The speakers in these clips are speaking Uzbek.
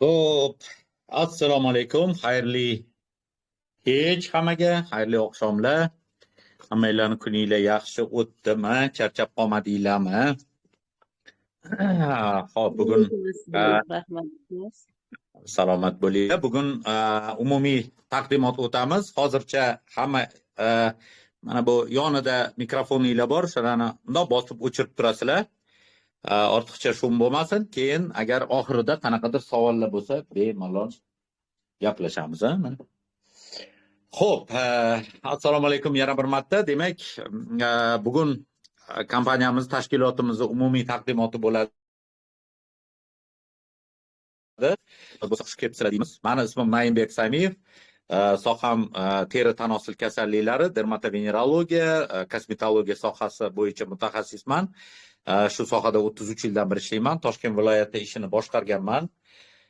Xo'p, assalomu alaykum, xayrli kech hammaga, xayrli oqshomlar. Hammanglarning kuninglar yaxshi o'tdimi? Charchab qolmadinglarmi? Xo'p, bugun Rahmat. Salomat bo'linglar. Bugun umumiy taqdimot o'tamiz. Hozircha hamma mana bu yonida mikrofoninglar bor, o'shalarni bundoq bosib o'chirib turasizlar. Ortiqcha shum bo'lmasin. Keyin agar oxirida qanaqadir savollar bo'lsa, bemalol gaplashamiz, a? Mana. Xo'p, assalomu alaykum yana bir marta. Demak, bugun kompaniyamiz tashkilotimizni umumiy taqdimoti bo'ladi. Bo'lsa xush kelibsizlar deymiz. Mani ismim Naimbek Samiyev. Soham teri tanosil kasalliklari, dermatovenerologiya, kosmetologiya sohasi bo'yicha mutaxassisman. Shu sohada 33 yildan beri ishlayman. Toshkent viloyatida ishini boshqarganman.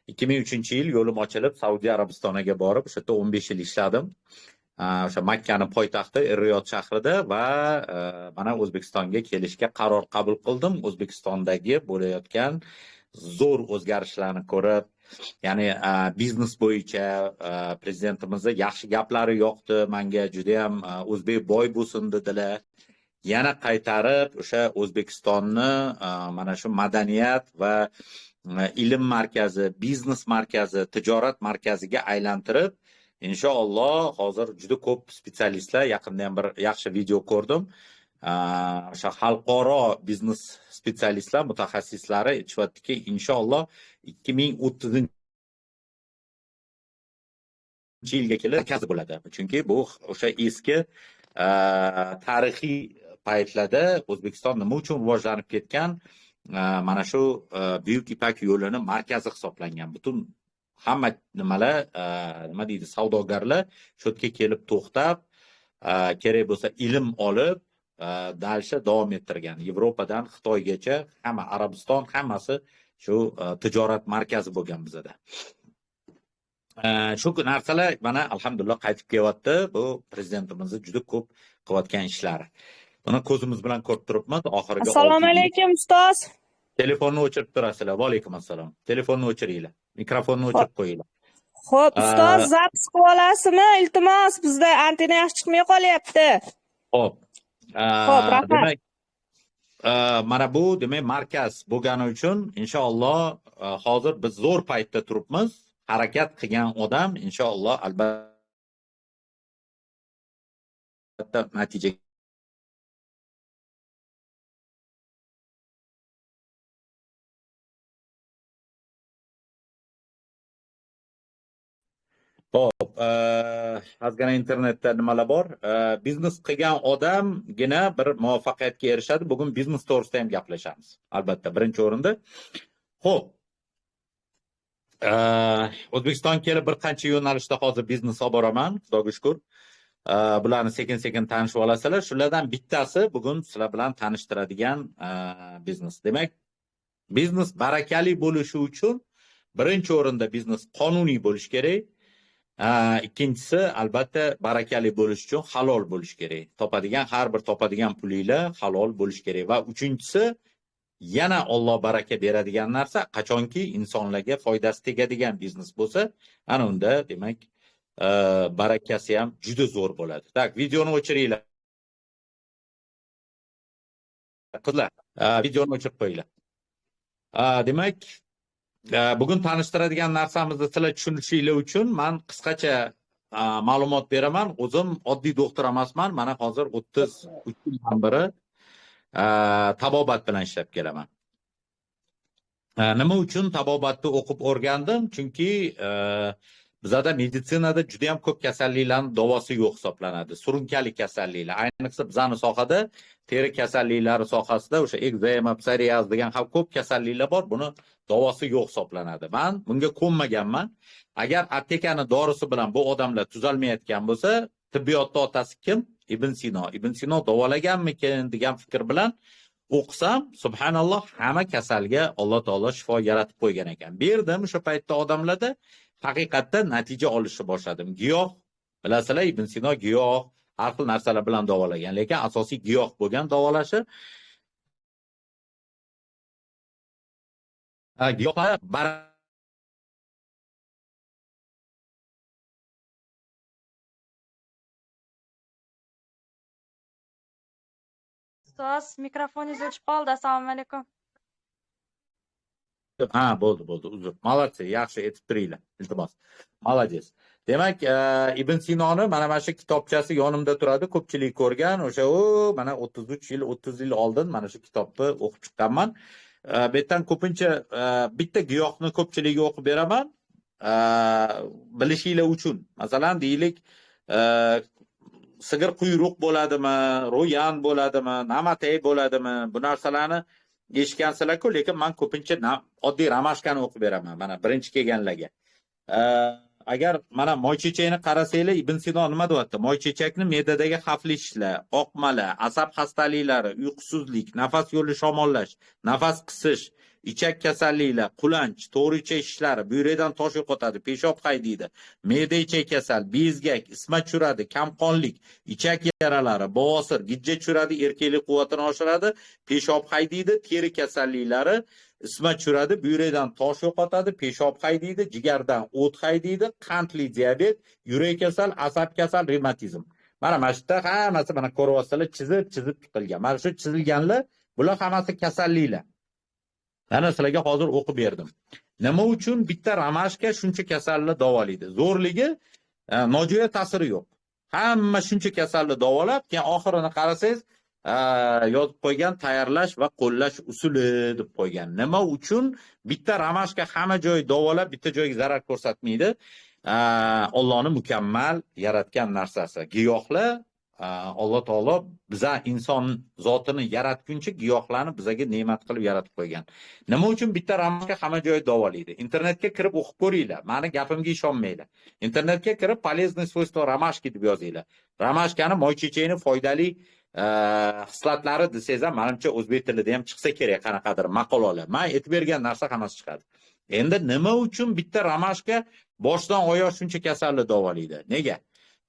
2003-yil yo'lim ochilib, Saudiya Arabistoniga borib, o'sha yerda 15 yil ishladim. O'sha Makkani poytaxti Er-Riyod shahrida va mana O'zbekistonga kelishga qaror qabul qildim. O'zbekistondagi bo'layotgan zo'r o'zgarishlarni ko'rib, ya'ni biznes bo'yicha prezidentimizning yaxshi gaplari yoqdi menga, juda ham o'zbek boy bo'lsin dedilar. Yana qaytarib o'sha O'zbekistonni mana shu madaniyat va ilm markazi, biznes markazi, tijorat markaziga aylantirib, inshaalloh hozir juda ko'p spetsialistlar, yaqinda ham bir yaxshi video ko'rdim. O'sha xalqaro biznes spetsialistlar, mutaxassislari aytishyaptiki, inshaalloh 2030-yilga kelib markaz bo'ladi. Chunki bu o'sha eski tarixiy paytlarda O'zbekiston nima uchun rivojlanib ketgan, mana shu Buyuk Ipak yo'lini markazi hisoblangan. Butun hamma nimalar, nima deydi, savdogarlar shu yerga kelib to'xtab, kerak bo'lsa ilm olib, dalsha davom ettirgan. Yevropadan Xitoygacha, hamma Arabiston, hammasi shu tijorat markazi bo'lgan bizada. Shu narsalar mana alhamdulillah qaytib kelyapti. Bu prezidentimizning juda ko'p qilayotgan ishlari. Buni ko'zimiz bilan ko'rib turibmiz. Oxirgi Assalomu alaykum ustoz. Telefonni o'chirib turasizlar. Va alaykum assalom. Telefonni o'chiringlar. Mikrofonni o'chirib qo'yinglar. Xo'p, ustoz, zapis qilib olasizmi? Iltimos, bizda antenna yaxshi chiqmay qolyapti. Xo'p. Xo'p, rahmat. Demak, mana bu demak markaz bo'lgani uchun inshaalloh hozir biz zo'r paytda turibmiz. Harakat qilgan odam inshaalloh albatta natija. Xo'p, ozgina internetda nimalar bor? Biznes qilgan odamgina bir muvaffaqiyatga erishadi. Bugun biznes to'g'risida ham gaplashamiz. Albatta, birinchi o'rinda. Xo'p. O'zbekiston kelib bir qancha yo'nalishda hozir biznes olib boraman, Xudoga shukr. Bularni sekin-sekin tanishib olasizlar. Shulardan bittasi bugun sizlar bilan tanishtiradigan biznes. Demak, biznes barakali bo'lishi uchun birinchi o'rinda biznes qonuniy bo'lishi kerak. Ikkinchisi albatta barakali bo'lish uchun halol bo'lish kerak. Topadigan har bir topadigan pulinglar halol bo'lish kerak va uchinchisi yana Alloh baraka beradigan narsa, qachonki insonlarga foydasi tegadigan biznes bo'lsa, ana unda demak barakasi ham juda zo'r bo'ladi. Tak, videoni o'chiringlar. Qizlar, videoni o'chirib qo'yinglar. Demak, bugun tanishtiradigan narsamizni sizlar tushunishinglar uchun men qisqacha ma'lumot beraman. O'zim oddiy doktor emasman. Mana hozir 33 yildan beri tabobat bilan ishlab kelaman. Nima uchun tabobatni o'qib o'rgandim? Chunki bizada meditsinada juda ham ko'p kasalliklarning davosi yo'q hisoblanadi. Surunkali kasalliklar, ayniqsa bizning sohada teri kasalliklari sohasida o'sha ekzema, psoriaz degan ham ko'p kasalliklar bor. Buni davosi yo'q hisoblanadi. Men bunga ko'nmaganman. Agar aptekani dorisi bilan bu odamlar tuzalmayotgan bo'lsa, tibbiyotda otasi kim? Ibn Sino. Ibn Sino davolaganmikin degan fikr bilan o'qisam, subhanalloh, hamma kasalga Alloh taolo shifo yaratib qo'ygan ekan. Berdim o'sha paytda odamlarda haqiqatda natija olishni boshladim. Giyoh, bilasizlar, Ibn Sino giyoh, har xil narsalar bilan davolagan, lekin asosiy giyoh bo'lgan davolashi. Giyohlar Ustoz, mikrofoningiz o'chib qoldi. Assalomu alaykum. Ha, bo'ldi, bo'ldi. Uzr. Молодцы, yaxshi aytib turinglar. Iltimos. Молодец. Demak, Ibn Sinoni mana shu kitobchasi yonimda turadi, ko'pchilik ko'rgan. O'sha u mana 33 yil, 30 yil oldin mana shu kitobni o'qib chiqqanman. Bu yerdan ko'pincha bitta giyohni ko'pchilikka o'qib beraman, bilishinglar uchun. Masalan, deylik, sigir quyruq bo'ladimi, ro'yan bo'ladimi, namatay bo'ladimi? Bu narsalarni eshitgansizlar-ku, lekin men ko'pincha oddiy romashkani o'qib beraman, mana birinchi kelganlarga. Agar mana moychechakni qarasanglar, Ibn Sino nima deyapti? Moychechakni me'dadagi xavfli shishlar, oqmalar, asab xastaliklari, uyqusizlik, nafas yo'li shamollash, nafas qisish, ichak kasalliklar, qulanch, to'g'ri ichak shishlari, buyrakdan tosh yo'qotadi, peshob haydaydi, me'da ichak kasal, bezgak, isma tushiradi, kamqonlik, ichak yaralari, bavosir, gijja tushiradi, erkaklik quvvatini oshiradi, peshob haydaydi, teri kasalliklari, isma tushiradi, buyrakdan tosh yo'qotadi, peshob haydaydi, jigardan o't haydaydi, qandli diabet, yurak kasal, asab kasal, revmatizm. Mana shu yerda hammasi mana ko'ryapsizlar, chizib-chizib chiqilgan. Mana shu chizilganlar, bular hammasi kasalliklar. Mana sizlarga hozir o'qib berdim. Nima uchun bitta romashka shuncha kasalni davolaydi? Zo'rligi, nojo'ya ta'siri yo'q. Hamma shuncha kasalni davolab, keyin oxirini qarasangiz, yozib qo'ygan tayyorlash va qo'llash usuli deb qo'ygan. Nima uchun bitta romashka hamma joy davolab, bitta joyga zarar ko'rsatmaydi? Allohning mukammal yaratgan narsasi. Giyohlar, Alloh taolo biza inson zotini yaratguncha giyohlarni bizaga ne'mat qilib yaratib qo'ygan. Nima uchun bitta romashka hamma joy davolaydi? Internetga kirib o'qib ko'ringlar. Meni gapimga ishonmanglar. Internetga kirib полезные свойства ромашки deb yozinglar. Romashkani moychechakni foydali xislatlari desangiz ham, menimcha o'zbek tilida ham chiqsa kerak qanaqadir maqolalar. Men aytib bergan narsa hammasi chiqadi. Endi nima uchun bitta romashka boshdan oyoq shuncha kasalni davolaydi? Nega?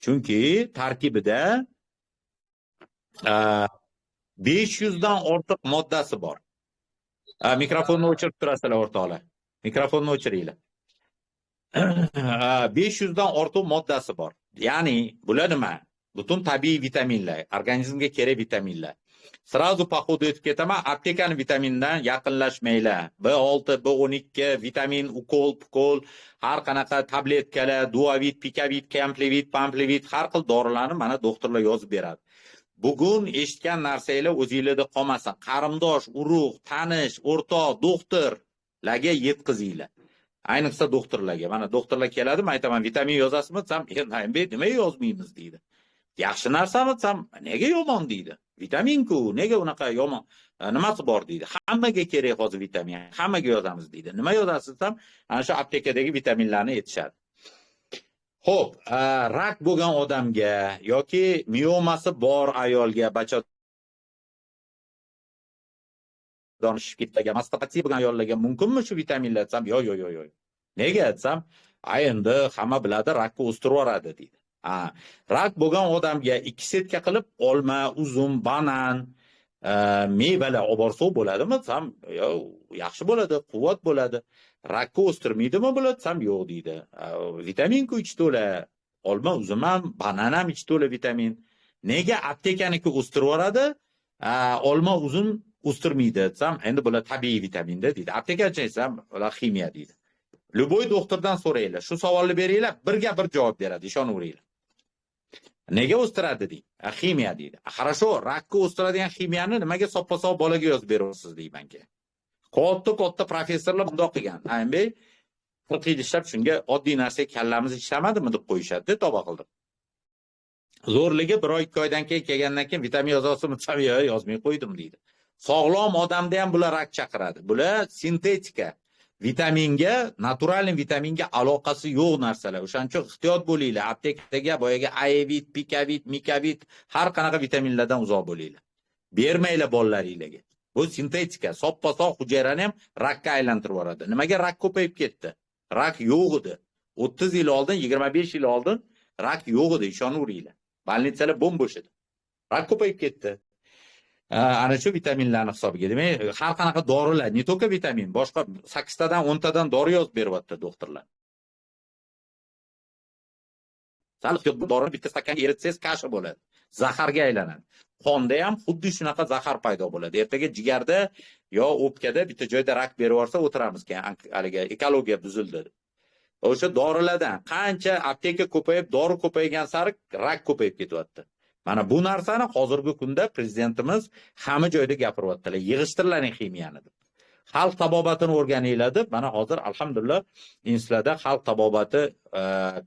Chunki tarkibida 500 dan ortiq moddasi bor. Mikrofonni o'chirib turasizlar o'rtoqlar. Mikrofonni o'chiringlar. 500 dan ortiq moddasi bor. Ya'ni bular nima? Butun tabiiy vitaminlar, organizmga kerak vitaminlar. Сразу по ходу aytib ketaman, aptekani vitamindan yaqinlashmanglar. B6, B12, vitamin, ukol, pukol, har qanaqa tabletkalar, duavit, pikavit, kamplevit, pamplevit, har xil dorilarni mana doktorlar yozib beradi. Bugun eshitgan narsanglar o'zingizlarda qolmasin. Qarindosh, urug', tanish, o'rtoq, doktorlarga yetkazinglar. Ayniqsa doktorlarga. Mana doktorlar keladi, men aytaman, vitamin yozasizmi desam, nima yozmaymiz deydi. Yaxshi narsami desam, nega yomon deydi. Vitamin-ku, nega unaqa yomon? Nimasi bor deydi. Hammaga kerak hozir vitamin, hammaga yozamiz deydi. Nima yozasiz desam, ana shu aptekadagi vitaminlarni aytishadi. Xo'p, rak bo'lgan odamga yoki miomasi bor ayolga, bachadon shishib ketgan, mastopatiya bo'lgan ayollarga mumkinmi shu vitaminlar desam, yo'q, yo'q, yo'q, yo'q. Nega desam, endi hamma biladi, rakni o'stirib yuboradi deydi. Rak bo'lgan odamga 2 setka qilib olma, uzum, banan, mevalar olib borsa bo'ladimi desam, yo'q, yaxshi bo'ladi, quvvat bo'ladi. Rakni o'stirmaydimi bular desam, yo'q deydi. Vitamin-ku ichdi ular. Olma, uzum ham, banan ham ichdi ular vitamin. Nega aptekaniki o'stirib yuboradi, olma, uzum o'stirmaydi desam, endi bular tabiiy vitaminda deydi. Aptekachi desam, ular ximiya deydi. Любой doktordan so'ranglar, shu savolni beringlar, birga bir javob beradi, ishonaveringlar. Nega o'stiradi deydi? Ximiya deydi. Хорошо, rakni o'stiradigan ximiyani nimaga soppa-sog' bolaga yozib beryapsiz deyman keyin. Katta-katta professorlar bundoq qilgan. Nayimbek 40 yil ishlab shunga oddiy narsaga kallamiz ishlamadimi deb qo'yishadi, tavba qildim. Zo'rligi bir oy 2 oydan keyin kelgandan keyin vitamin yozasizmi desam, yo'q, yozmay qo'ydim deydi. Sog'lom odamda ham bular rak chaqiradi. Bular sintetika. Vitaminga, naturalniy vitaminga aloqasi yo'q narsalar. O'shaning uchun ehtiyot bo'linglar. Aptekadagi boyagi Aevit, Pikavit, Mikavit har qanaqa vitaminlardan uzoq bo'linglar. Bermanglar bolalaringlarga. Bu sintetika, soppa-sog' hujayrani ham rakka aylantirib yuboradi. Nimaga rak ko'payib ketdi? Rak yo'q edi. 30 yil oldin, 25 yil oldin rak yo'q edi, ishonaveringlar. Больницаlar bo'm-bo'sh edi. Rak ko'payib ketdi. Ana shu vitaminlarni hisobiga. Demak, har qanaqa dorilar, не только vitamin, boshqa 8 tadan 10 tadan dori yozib beryapti doktorlar. Sal ehtiyot bo'ling, dorini bitta stakanga eritsangiz kasha bo'ladi. Zaharga aylanadi. Qonda ham xuddi shunaqa zahar paydo bo'ladi. Ertaga jigarda yo o'pkada bitta joyda rak berib yuborsa o'tiramiz keyin haligi ekologiya buzildi. O'sha dorilardan qancha apteka ko'payib, dori ko'paygan sari rak ko'payib ketyapti. Mana bu narsani hozirgi kunda prezidentimiz hamma joyda gapiryaptilar. Yig'ishtirlaring ximiyani deb. Xalq tabobatini o'rganinglar deb. Mana hozir alhamdulillah institutlarda xalq tabobati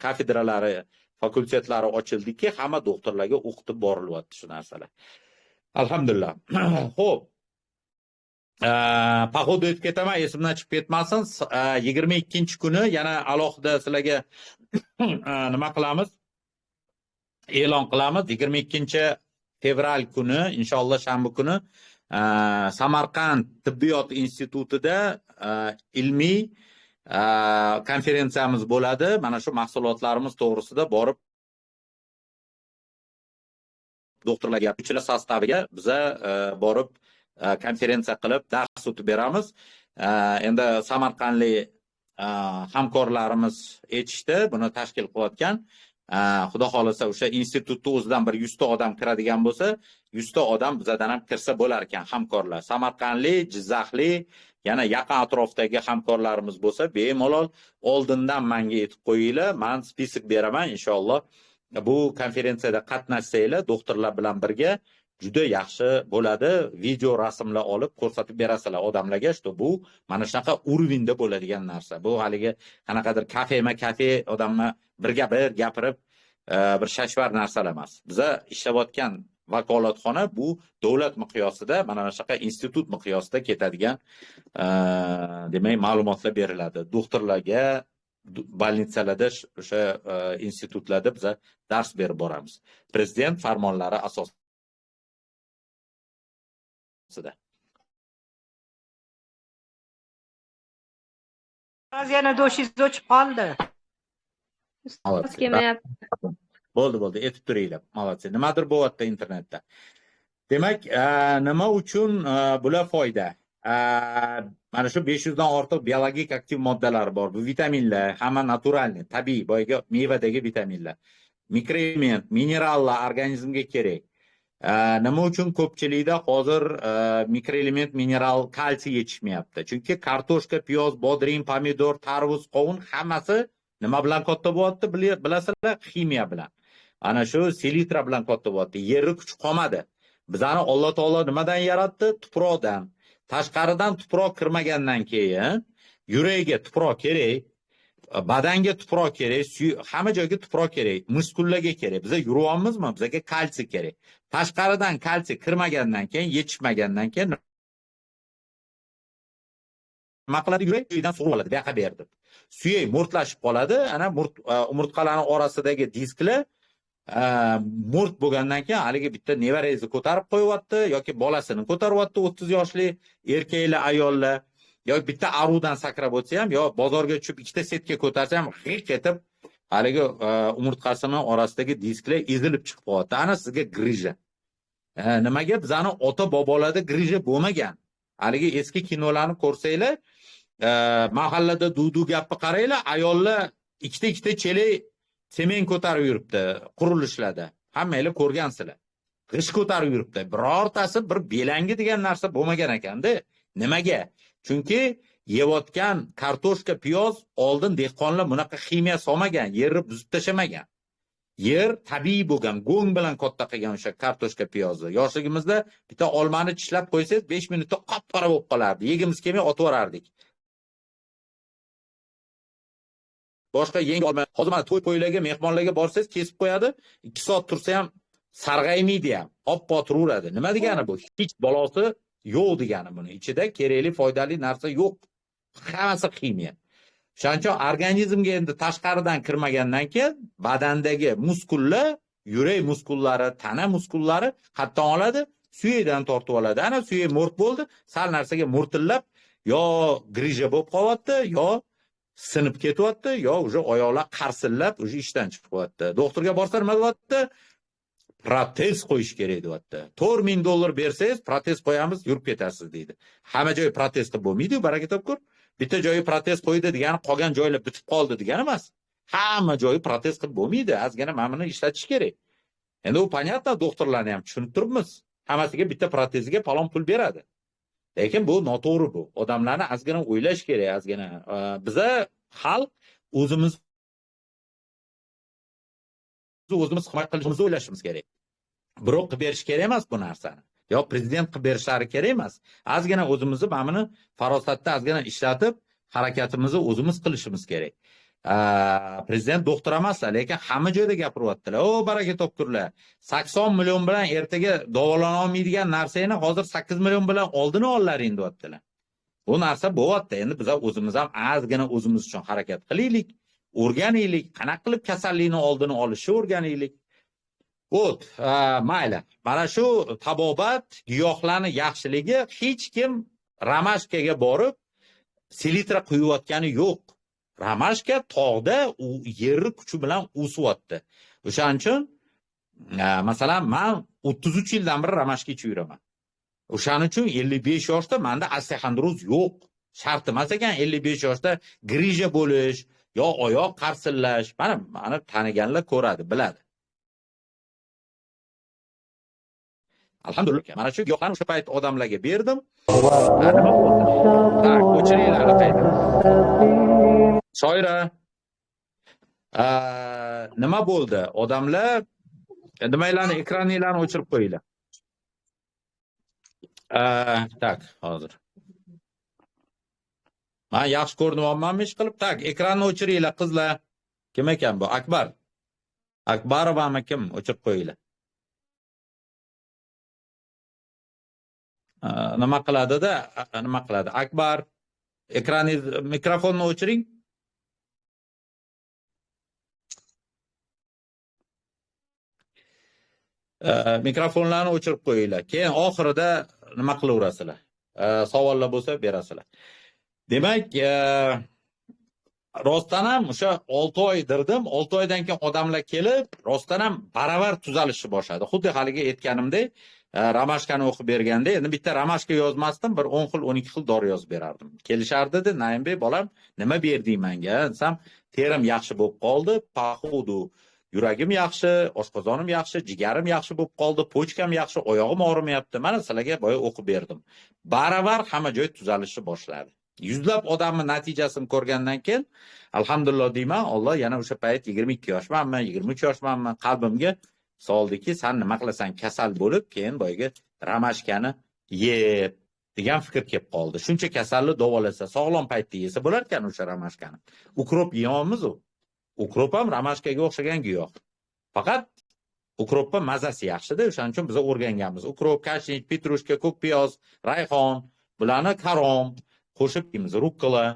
kafedralari, fakultetlari ochildiki, hamma doktorlarga o'qitib borilyapti shu narsalar. Alhamdulillah. Xo'p. Походу o'tib ketaman, esimdan chiqib ketmasin. 22-kuni yana alohida sizlarga nima qilamiz? E'lon qilamiz. 22 fevral kuni, inshaalloh shanba kuni Samarqand tibbiyot institutida ilmiy konferensiyamiz bo'ladi. Mana shu mahsulotlarimiz to'g'risida borib doktorlarga, uchala состав iga biza borib konferensiya qilib dars o'tib beramiz. Endi samarqandlik hamkorlarimiz aytishdi, buni tashkil qilayotgan. Xudo xohlasa o'sha institutni o'zidan bir 100 ta odam kiradigan bo'lsa, 100 ta odam bizadan ham kirsa bo'lar ekan hamkorlar. Samarqandlik, Jizzaxlik, yana yaqin atrofdagi hamkorlarimiz bo'lsa, bemalol oldindan menga aytib qo'yinglar, man список beraman inshaalloh. Bu konferensiyada qatnashsanglar, doktorlar bilan birga juda yaxshi bo'ladi. Video rasmlar olib ko'rsatib berasizlar odamlarga, что bu mana shunaqa уровень da bo'ladigan narsa. Bu haligi qanaqadir kafema kafe odamni birga bir gapirib bir shashvar narsalar emas. Biza ishlayotgan vakolatxona bu davlat miqyosida, mana shunaqa institut miqyosida ketadigan, demak, ma'lumotlar beriladi. Doktorlarga больница larda, o'sha institutlarda biza dars berib boramiz. Prezident farmonlari asosida. Yana doshingiz o'chib qoldi. Молодцы. Kelmayapti. Bo'ldi, bo'ldi, aytib turinglar. Молодцы. Nimadir bo'lyapti internetda. Demak, nima uchun bular foyda? Mana shu 500 dan ortiq biologik aktiv moddalar bor. Bu vitaminlar, hamma натуральный, tabiiy, boyagi mevadagi vitaminlar. Mikroelement, minerallar organizmga kerak. Nima uchun ko'pchilikda hozir mikroelement, mineral, kalsiy yetishmayapti? Chunki kartoshka, piyoz, bodring, pomidor, tarvuz, qovun hammasi nima bilan katta bo'lyapti, bilasizlar, ximiya bilan. Ana shu selitra bilan katta bo'lyapti. Yerni kuchi qolmadi. Bizani Alloh taolo nimadan yaratdi? Tuproqdan. Tashqaridan tuproq kirmagandan keyin yuragiga tuproq kerak, badanga tuproq kerak, hamma joyga tuproq kerak, muskullarga kerak. Biza yuryapmizmi? Bizga kalsiy kerak. Tashqaridan kalsiy kirmagandan keyin, yetishmagandan keyin nima qiladi yurak? Suyakdan sug'urib oladi, bu yoqqa ber deb. Suyak mo'rtlashib qoladi. Ana umurtqalarning orasidagi disklar mo'rt bo'lgandan keyin haligi bitta nevarangizni ko'tarib qo'yyapti yoki bolasini ko'taryapti 30 yoshli erkaklar, ayollar, yoki bitta aruvdan sakrab o'tsa ham, yo bozorga tushib ikkita setka ko'tarsa ham g'iq etib haligi umurtqasini orasidagi disklar ezilib chiqib qolyapti. Ana sizga грыжа. Nimaga bizani ota bobolarda грыжа bo'lmagan? Haligi eski kinolarni ko'rsanglar, mahallada dudu gapni qaranglar, ayollar ikkita ikkita chelak sement ko'tarib yuribdi qurilishlarda. Hammanglar ko'rgansizlar. G'isht ko'tarib yuribdi. Birortasi bir belangi degan narsa bo'lmagan ekanda. Nimaga? Chunki yeyotgan kartoshka, piyoz oldin dehqonlar bunaqa ximiya solmagan, yerni buzib tashlamagan. Yer tabiiy bo'lgan, go'ng bilan katta qilgan o'sha kartoshka, piyozni. Yoshligimizda bitta olmani tishlab qo'ysangiz 5 minutda qop-qora bo'lib qolardi. Yegimiz kelmay otib yuborardik. Boshqa yangi olma. Hozir mana to'y po'ylarga, mehmonlarga borsangiz kesib qo'yadi, 2 soat tursa ham sarg'aymaydi ham, oppoq turaveradi. Nima degani bu? Hech balosi yo'q degani buni. Ichida kerakli, foydali narsa yo'q. Hammasi ximiya. Shuning uchun organizmga endi tashqaridan kirmagandan keyin badandagi muskullar, yurak muskullari, tana muskullari qayerdan oladi? Suyakdan tortib oladi. Ana suyak mo'rt bo'ldi, sal narsaga mo'rtillab yo грыжа bo'lib qolyapti, yo sinib ketyapti, yo уже oyoqlar qarsillab уже ishdan chiqib qolyapti. Doktorga borsa nima deyapti? Protez qo'yish kerak deyapti. 4000 dollar bersangiz protez qo'yamiz, yurib ketasiz deydi. Hamma joyi protez qilib bo'lmaydi-yu, baraka topkur. Bitta joyi protez qo'ydi degani qolgan joylar bitib qoldi degani emas. Hamma joyi protez qilib bo'lmaydi. Ozgina mana buni ishlatish kerak. Endi u понятно, doktorlarni ham tushunib turibmiz. Hammasiga bitta proteziga falon pul beradi. Lekin bu noto'g'ri bu. Odamlarni ozgina o'ylash kerak, ozgina. Biza xalq o'zimiz himoya qilishimizni o'ylashimiz kerak. Birov qilib berish kerak emas bu narsani. Yo prezident qilib berishlari kerak emas. Ozgina o'zimizni mana buni farosatda ozgina ishlatib, harakatimizni o'zimiz qilishimiz kerak. Prezident doktor emaslar, lekin hamma joyda gapiryaptilar. O, baraka topkurlar. 80 million bilan ertaga davolana olmaydigan narsani hozir 8 million bilan oldini ollaring deyaptilar. Bu narsa bo'lyapti. Endi biz o'zimiz ham ozgina o'zimiz uchun harakat qilaylik, o'rganaylik, qanaqa qilib kasallikni oldini olishni o'rganaylik. O't, mayli. Mana shu tabobat, giyohlarning yaxshiligi, hech kim ramashkaga borib selitra quyayotgani yo'q. Ramashka tog'da u yerni kuchi bilan o'syapti. O'shaning uchun masalan, men 33 yildan beri ramashka ichib yuraman. O'shaning uchun 55 yoshda menda osteoxondroz yo'q. Shart emas ekan 55 yoshda grija bo'lish yo oyoq qarsillash. Mana taniganlar ko'radi, biladi. Alhamdulillah. Mana shu giyohlarni o'sha payt odamlarga berdim. Nima bo'ldi? Tak, o'chiringlar qayta. Shoira, nima bo'ldi? Odamlar nimalarni, ekraninglarni o'chirib qo'yinglar. Tak, hozir. Men yaxshi ko'rinyapmanmi ish qilib? Tak, ekranni o'chiringlar qizlar. Kim ekan bu? Akbar. Akbarovami kim? O'chirib qo'yinglar. Nima qiladida? Nima qiladi? Akbar, ekraningiz, mikrofonni o'chiring. Mikrofonlarni o'chirib qo'yinglar. Keyin oxirida nima qilaverasizlar? Savollar bo'lsa berasizlar. Demak, rostdan ham o'sha 6 oy dirdim. 6 oydan keyin odamlar kelib, rostdan ham baravar tuzalishni boshladi. Xuddi haligi aytganimdek, ramashkani o'qib berganda, endi bitta ramashka yozmasdim, bir 10 xil, 12 xil dori yozib berardim. Kelishardi-da, Naimbek bolam, nima berding menga desam, terim yaxshi bo'lib qoldi, paxudu yuragim yaxshi, oshqozonim yaxshi, jigarim yaxshi bo'lib qoldi, pochkam yaxshi, oyog'im og'rimayapti. Mana sizlarga boya o'qib berdim. Baravar hamma joy tuzalishni boshladi. Yuzlab odamning natijasini ko'rgandan keyin alhamdulillah deyman, Alloh yana o'sha payt 22 yoshmanmi, 23 yoshmanmi, qalbimga soldiki, san nima qilasan kasal bo'lib, keyin boyagi ramashkani yeb degan fikr kelib qoldi. Shuncha kasalni davolasa, sog'lom paytda yesa bo'lar ekan o'sha ramashkani. Ukrop yeyamiz u. Ukrop ham ramashkaga o'xshagan giyoh. Faqat ukropning mazasi yaxshida, o'shaning uchun biz o'rganganmiz. Ukrop, kashnich, petrushka, ko'k piyoz, rayhon, bularni karom qo'shib yeymiz, rukkola.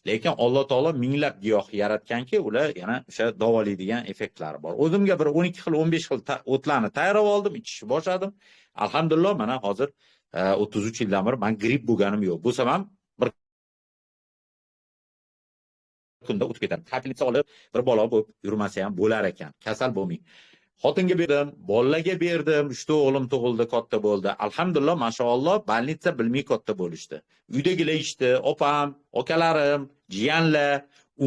Lekin Alloh taolo minglab giyoh yaratganki, ular yana o'sha davolaydigan effektlari bor. O'zimga bir 12 xil, 15 xil o'tlarni tayyorlab oldim, ichishni boshladim. Alhamdulillah, mana hozir 33 yildan beri men gripp bo'lganim yo'q. Bo'lsam ham bir kunda o'tib ketadi. Kapelnitsa olib, bir balo bo'lib yurmasa ham bo'lar ekan. Kasal bo'lmang. Xotinga berdim, bolalarga berdim, 3 ta o'g'lim tug'ildi, katta bo'ldi. Alhamdulillah, mashalloh, больница bilmay katta bo'lishdi. Uydagilar ichdi, opam, akalarim, jiyanlar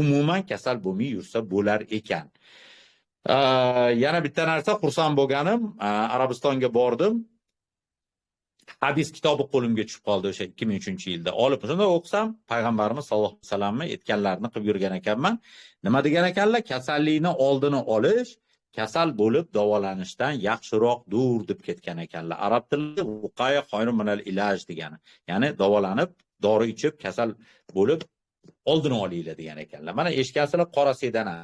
umuman kasal bo'lmay yursa bo'lar ekan. Yana bitta narsa xursand bo'lganim, Arabistonga bordim. Hadis kitobi qo'limga tushib qoldi o'sha 2003-yilda. Olib shunda o'qisam, payg'ambarimiz sollallohu alayhi vasallamni aytganlarini qilib yurgan ekanman. Nima degan ekanlar? Kasallikni oldini olish kasal bo'lib davolanishdan yaxshiroqdir deb ketgan ekanlar. Arab tilida vuqaya xayrun minal ilaj degani. Ya'ni davolanib, dori ichib, kasal bo'lib oldini olinglar degan ekanlar. Mana eshitgansizlar, qora sedana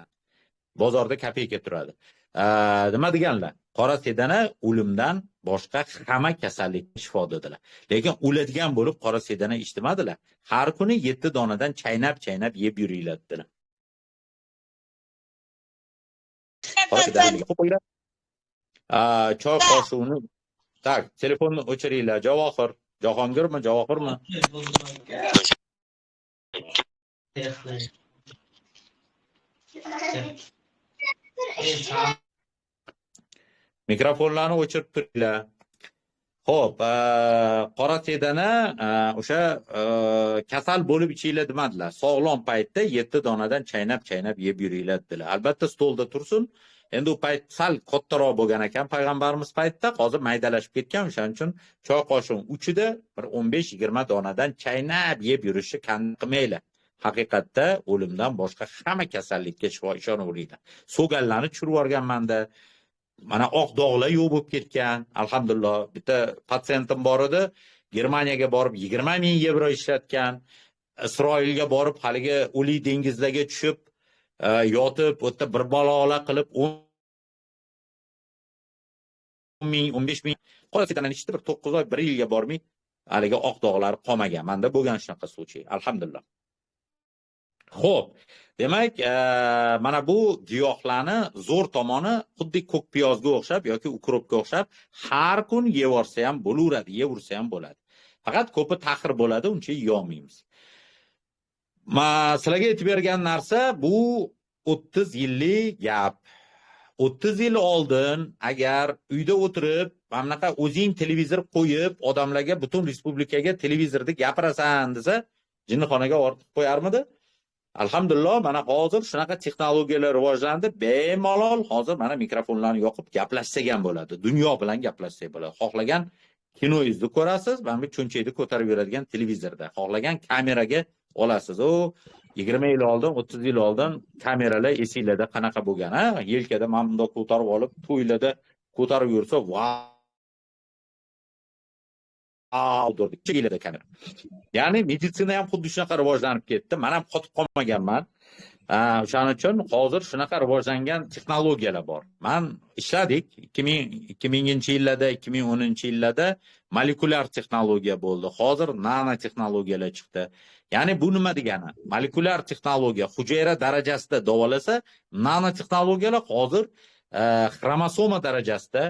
bozorda kopeyka turadi. Nima deganlar? Qora sedana o'limdan boshqa hamma kasallikka shifo dedilar. Lekin o'ladigan bo'lib qora sedana ichmadilar. Har kuni 7 donadan chaynab-chaynab yeb yuringlar dedilar. Choy qoshig'ini, tak, telefonni o'chiringlar. Javohir, Jahongirmi, Javohirmi? Mikrofonlarni o'chirib turinglar. Xo'p, qora sedani o'sha kasal bo'lib ichinglar demadilar. Sog'lom paytda 7 donadan chaynab-chaynab yeb yuringlar dedilar. Albatta stolda tursin. Endi u payt sal kattaroq bo'lgan ekan payg'ambarimiz paytida, hozir maydalashib ketgan, o'shaning uchun choy qoshiq uchida bir 15-20 donadan chaynab yeb yurishni qilmanglar. Haqiqatda o'limdan boshqa hamma kasallikka shifo, ishonaveringlar. So'gallarni tushirib yuborganmanda, mana oq dog'lar yo'q bo'lib ketgan, alhamdulillah. Bitta patsientim bor edi, Germaniyaga borib 20 ming yevro ishlatgan, Isroilga borib haligi o'lik dengizlarga tushib, yotib, u yerda bir balola qilib 10 ming, 15 ming qora sedani ichdi, bir 9 oy, 1 yilga bormay haligi oq dog'lar qolmagan. Menda bo'lgan shunaqa случай, alhamdulillah. Xo'p, demak, mana bu giyohlarni zo'r tomoni xuddi ko'k piyozga o'xshab yoki ukropga o'xshab har kun yevorsa ham bo'laveradi, yevorsa ham bo'ladi. Faqat ko'pi taxir bo'ladi, uncha yeyolmaymiz. Sizlarga aytib bergan narsa bu 30 yillik gap. 30 yil oldin agar uyda o'tirib, mana bunaqa o'zing televizor qo'yib, odamlarga butun respublikaga televizorda gapirasan desa, jinnixonaga ortib qo'yarmidi? Alhamdulillah, mana hozir shunaqa texnologiyalar rivojlandi, bemalol hozir mana mikrofonlarni yoqib gaplashsak ham bo'ladi. Dunyo bilan gaplashsak bo'ladi. Xohlagan kinoingizni ko'rasiz, mana bu cho'nchakni ko'tarib yuradigan televizorda, xohlagan kameraga olasiz. U 20 yil oldin, 30 yil oldin kameralar esinglarda qanaqa bo'lgan, ha? Yelkada mana bundoq ko'tarib olib, to'ylarda ko'tarib yursa, vau derdik. Yelkada kamera. Ya'ni meditsina ham xuddi shunaqa rivojlanib ketdi. Men ham qotib qolmaganman. O'shaning uchun hozir shunaqa rivojlangan texnologiyalar bor. Men ishladik 2000-yillarda, 2010-yillarda molekulyar texnologiya bo'ldi. Hozir nanotexnologiyalar chiqdi. Ya'ni bu nima degani? Molekulyar texnologiya hujayra darajasida davolasa, nanotexnologiyalar hozir xromosoma darajasida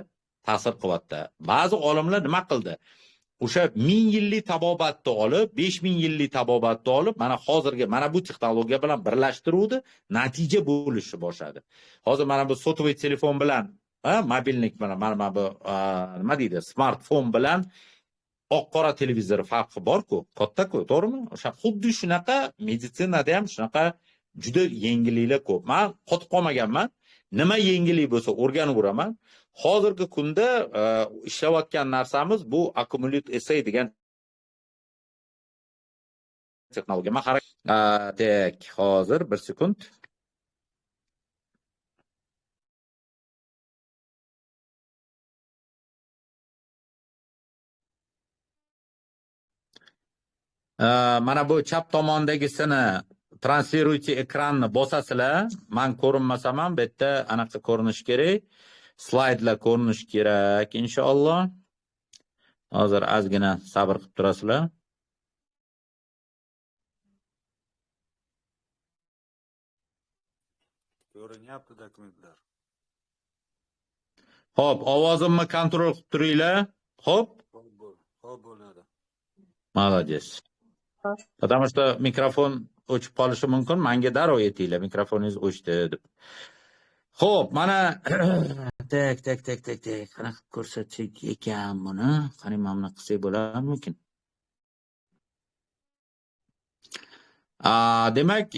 ta'sir qilyapti. Ba'zi olimlar nima qildi? O'sha 1000 yillik tabobatni olib, 5000 yillik tabobatni olib, mana hozirgi mana bu texnologiya bilan birlashtiruvdi, natija bo'lishni boshladi. Hozir mana bu sotvoy telefon bilan, mobilnik bilan, mana bu nima deydi, smartfon bilan oq-qora televizor farqi bor-ku, katta-ku, to'g'rimi? O'sha xuddi shunaqa meditsinada ham shunaqa juda yengilliklar ko'p. Men qotib qolmaganman. Nima yengillik bo'lsa o'rganaveraman. Hozirgi kunda ishlayotgan narsamiz bu Accumulate SA degan texnologiya. Men tak, hozir bir sekund. Mana bu chap tomondagisini transferuйте ekranni bosasizlar. Men ko'rinmasam ham bu yerda anaqa ko'rinishi kerak. Slaydlar ko'rinishi kerak inshaalloh. Hozir ozgina sabr qilib turasizlar. Ko'rinyapti dokumentlar. Xo'p, ovozimni kontrol qilib turinglar. Xo'p? Xo'p bo'ladi. Молодец. Потому что mikrofon o'chib qolishi mumkin. Menga darrov aytinglar, mikrofoningiz o'chdi deb. Xo'p, mana tak tak tak tak tak qanaqa ko'rsatsak ekan buni? Qani mana buni qilsak bo'larmikin? Demak,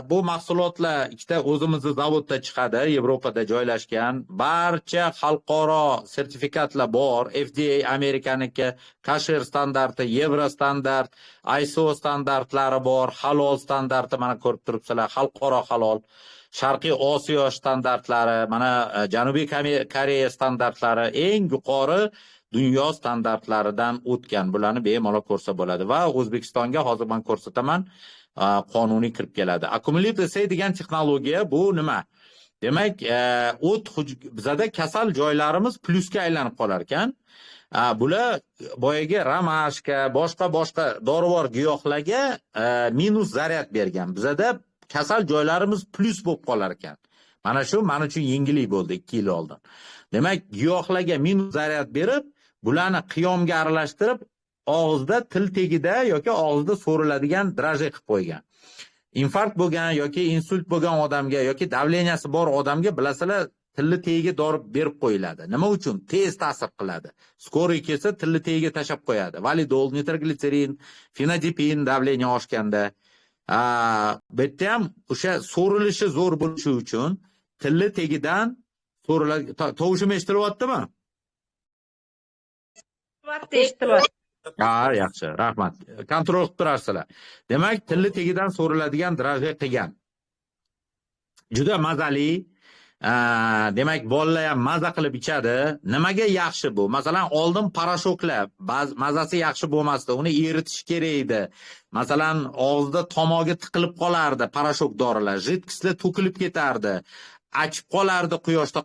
bu mahsulotlar ikkita o'zimizni zavodda chiqadi, Yevropada joylashgan. Barcha xalqaro sertifikatlar bor. FDA Amerikaniki, kasher standarti, yevro standart, ISO standartlari bor, halol standarti mana ko'rib turibsizlar, xalqaro halol. Sharqiy Osiyo standartlari, mana Janubiy Koreya standartlari eng yuqori dunyo standartlaridan o'tgan. Bularni bemalol ko'rsa bo'ladi va O'zbekistonga hozir men ko'rsataman, qonuniy kirib keladi. Accumulate SA degan texnologiya bu nima? Demak, o't bizada kasal joylarimiz plyusga aylanib qolar ekan. Bular boyagi romashka, boshqa dorivor giyohlarga minus zaryad bergan. Bizada kasal joylarimiz plyus bo'lib qolar ekan. Mana shu men uchun yengillik bo'ldi 2 yil oldin. Demak, giyohlarga minus zaryad berib, bularni qiyomga aralashtirib, og'izda, til tagida yoki og'izda so'riladigan draje qilib qo'ygan. Infarkt bo'lgan yoki insult bo'lgan odamga yoki davleniyasi bor odamga bilasizlar, Tilni tagiga dori berib qo'yiladi. Nima uchun? Tez ta'sir qiladi. Скорый kelsa tilni tagiga tashab qo'yadi. Validol, nitroglitserin, fenodipin давление oshganda. Bu yerda ham o'sha so'rilishi zo'r bo'lishi uchun tilni tagidan so'riladi. Tovushim eshitilyaptimi? Eshitilyapti. Ha, yaxshi, rahmat. Kontrol qilib turarsizlar. Demak, tilni tagidan so'riladigan дрожжи qilgan. Juda mazali. Demak, bolalar ham maza qilib ichadi. Nimaga yaxshi bu? Masalan, oldin порошок lar mazasi yaxshi bo'lmasdi, uni eritish kerak edi. Masalan, og'izda tomog'i tiqilib qolardi порошок dorilar, жидкость lar to'kilib ketardi, achib qolardi, quyoshda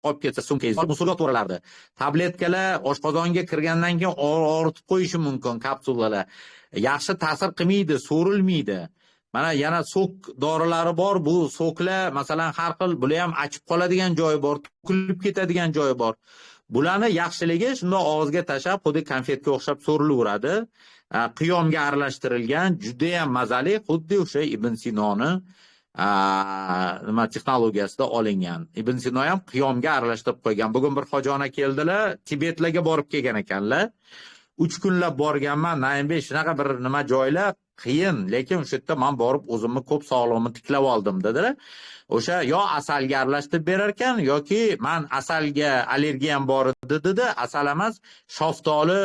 qolib ketsa sumkangiz musulga to'ralardi. Tabletkalar oshqozonga kirgandan keyin og'ritib qo'yishi mumkin, kapsulalar. Yaxshi ta'sir qilmaydi, so'rilmaydi. Mana yana сок dorilari bor. Bu сок lar masalan har xil, bular ham achib qoladigan joyi bor, to'kilib ketadigan joyi bor. Bularni yaxshiligi shundoq og'izga tashlab, xuddi konfetga o'xshab so'rilaveradi. Qiyomga aralashtirilgan, juda ham mazali, xuddi o'sha Ibn Sinoni nima texnologiyasida olingan. Ibn Sino ham qiyomga aralashtirib qo'ygan. Bugun bir hojona keldilar, Tibetlarga borib kelgan ekanlar. 3 kunlab borganman, Naimbek, shunaqa bir nima joylar qiyin, lekin o'sha yerda men borib o'zimni ko'p sog'lig'imni tiklab oldim dedilar. O'sha yo asalga aralashtirib berar ekan yoki men asalga allergiyam bor edi dedi, asal emas, shaftoli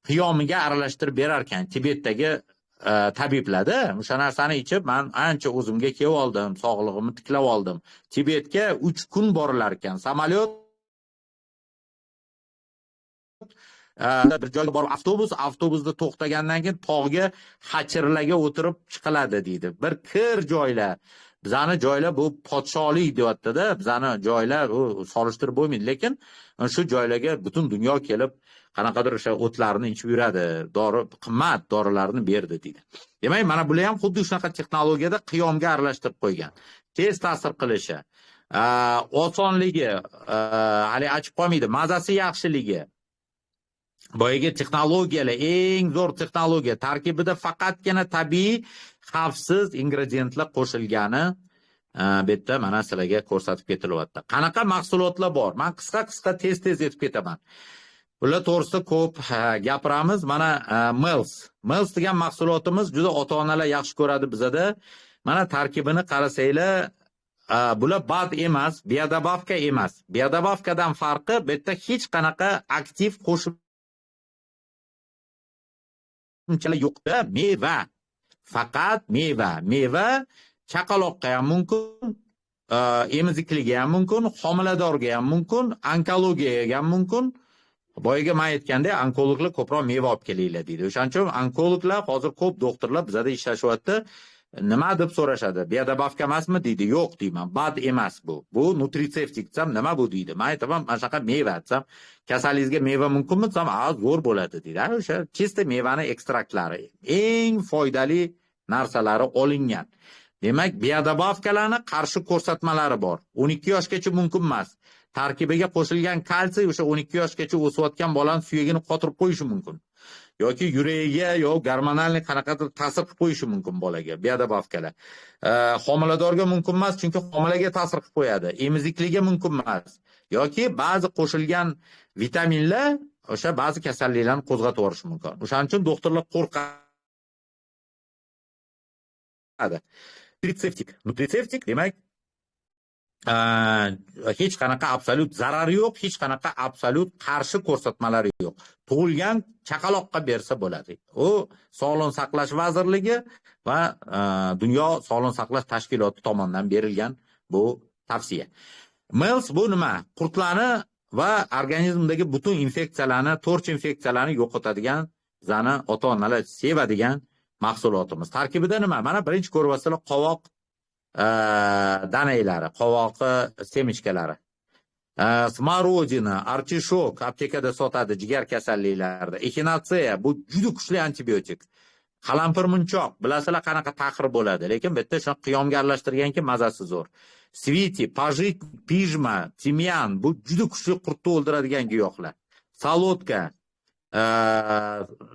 qiyomiga aralashtirib berar ekan Tibetdagi tabiblarda. O'sha narsani ichib men ancha o'zimga kelib oldim, sog'lig'imni tiklab oldim. Tibetga 3 kun borilar ekan. Samolyot bir joyga borib avtobusda to'xtagandan keyin tog'ga xachirlarga o'tirib chiqiladi deydi. Bir kir joylar. Bizani joylar bu podsholik deyapti-da. Bizani joylar u solishtirib bo'lmaydi, lekin shu joylarga butun dunyo kelib qanaqadir o'sha o'tlarni ichib yuradi, dori qimmat dorilarni berdi deydi. Demak, mana bular ham xuddi shunaqa texnologiyada qiyomga aralashtirib qo'ygan. Tez ta'sir qilishi, osonligi, hali achib qolmaydi, mazasi yaxshiligi. Boyagi texnologiyalar eng zo'r texnologiya, tarkibida faqatgina tabiiy, xavfsiz ingrediyentlar qo'shilgani bu yerda mana sizlarga ko'rsatib ketilyapti. Qanaqa mahsulotlar bor? Men qisqa-qisqa tez-tez etib ketaman. Bular to'g'risida ko'p gapiramiz. Mana Mels. Mels degan mahsulotimiz juda ota-onalar yaxshi ko'radi bizada. Mana tarkibini qarasanglar, bular bad emas, biodobavka emas. Biodobavkadan farqi bu yerda hech qanaqa aktiv qo'shimchalar yo'qda, meva. Faqat meva. Meva chaqaloqqa ham mumkin, emizikliga ham mumkin, homiladorga ham mumkin, onkologiyaga ham mumkin. Boyaga men aytgandek, onkologlar ko'proq meva olib kelinglar deydi. O'shaning uchun onkologlar hozir ko'p doktorlar bizada ishlashyapti. Nima deb so'rashadi? Biodobavka emasmi deydi. Yo'q deyman. Bad emas bu. Bu nutritsevtik desam, nima bu deydi. Men aytaman, mana shunaqa meva desam, kasalingizga meva mumkinmi desam, ha, zo'r bo'ladi deydi. O'sha чисто mevani ekstraktlari, eng foydali narsalari olingan. Demak, biodobavkalarni qarshi ko'rsatmalari bor. 12 yoshgacha mumkin emas. Tarkibiga qo'shilgan kalsiy o'sha 12 yoshgacha o'sayotgan bolani suyagini qotirib qo'yishi mumkin. Yoki yuragiga yo gormonal qanaqadir ta'sir qilib qo'yishi mumkin bolaga biodobavkalar. Homiladorga mumkin emas, chunki homilaga ta'sir qilib qo'yadi. Emizikliga mumkin emas. Yoki ba'zi qo'shilgan vitaminlar o'sha ba'zi kasalliklarni qo'zg'atib yuborishi mumkin. O'shaning uchun doktorlar qo'rqadi. Nutritsevtik. Nutritsevtik demak hech qanaqa absolyut zarari yo'q, hech qanaqa absolyut qarshi ko'rsatmalari yo'q. Tug'ilgan chaqaloqqa bersa bo'ladi. U Sog'liqni saqlash vazirligi va Dunyo Sog'liqni saqlash tashkiloti tomonidan berilgan bu tavsiya. Mels bu nima? Qurtlarni va organizmdagi butun infeksiyalarni, torch infeksiyalarni yo'qotadigan, bizani ota-onalar sevadigan mahsulotimiz. Tarkibida nima? Mana birinchi ko'ryapsizlar qovoq danaylari, qovoqi semechkalari. Смородина, artishok aptekada sotadi jigar kasalliklarida. Echinacea bu juda kuchli antibiotik. Qalampir munchoq, bilasizlar qanaqa taxir bo'ladi, lekin bu yerda shuni qiyomga aralashtirganki mazasi zo'r. Sviti, pajit, pijma, timyan bu juda kuchli qurtni o'ldiradigan giyohlar. Salotka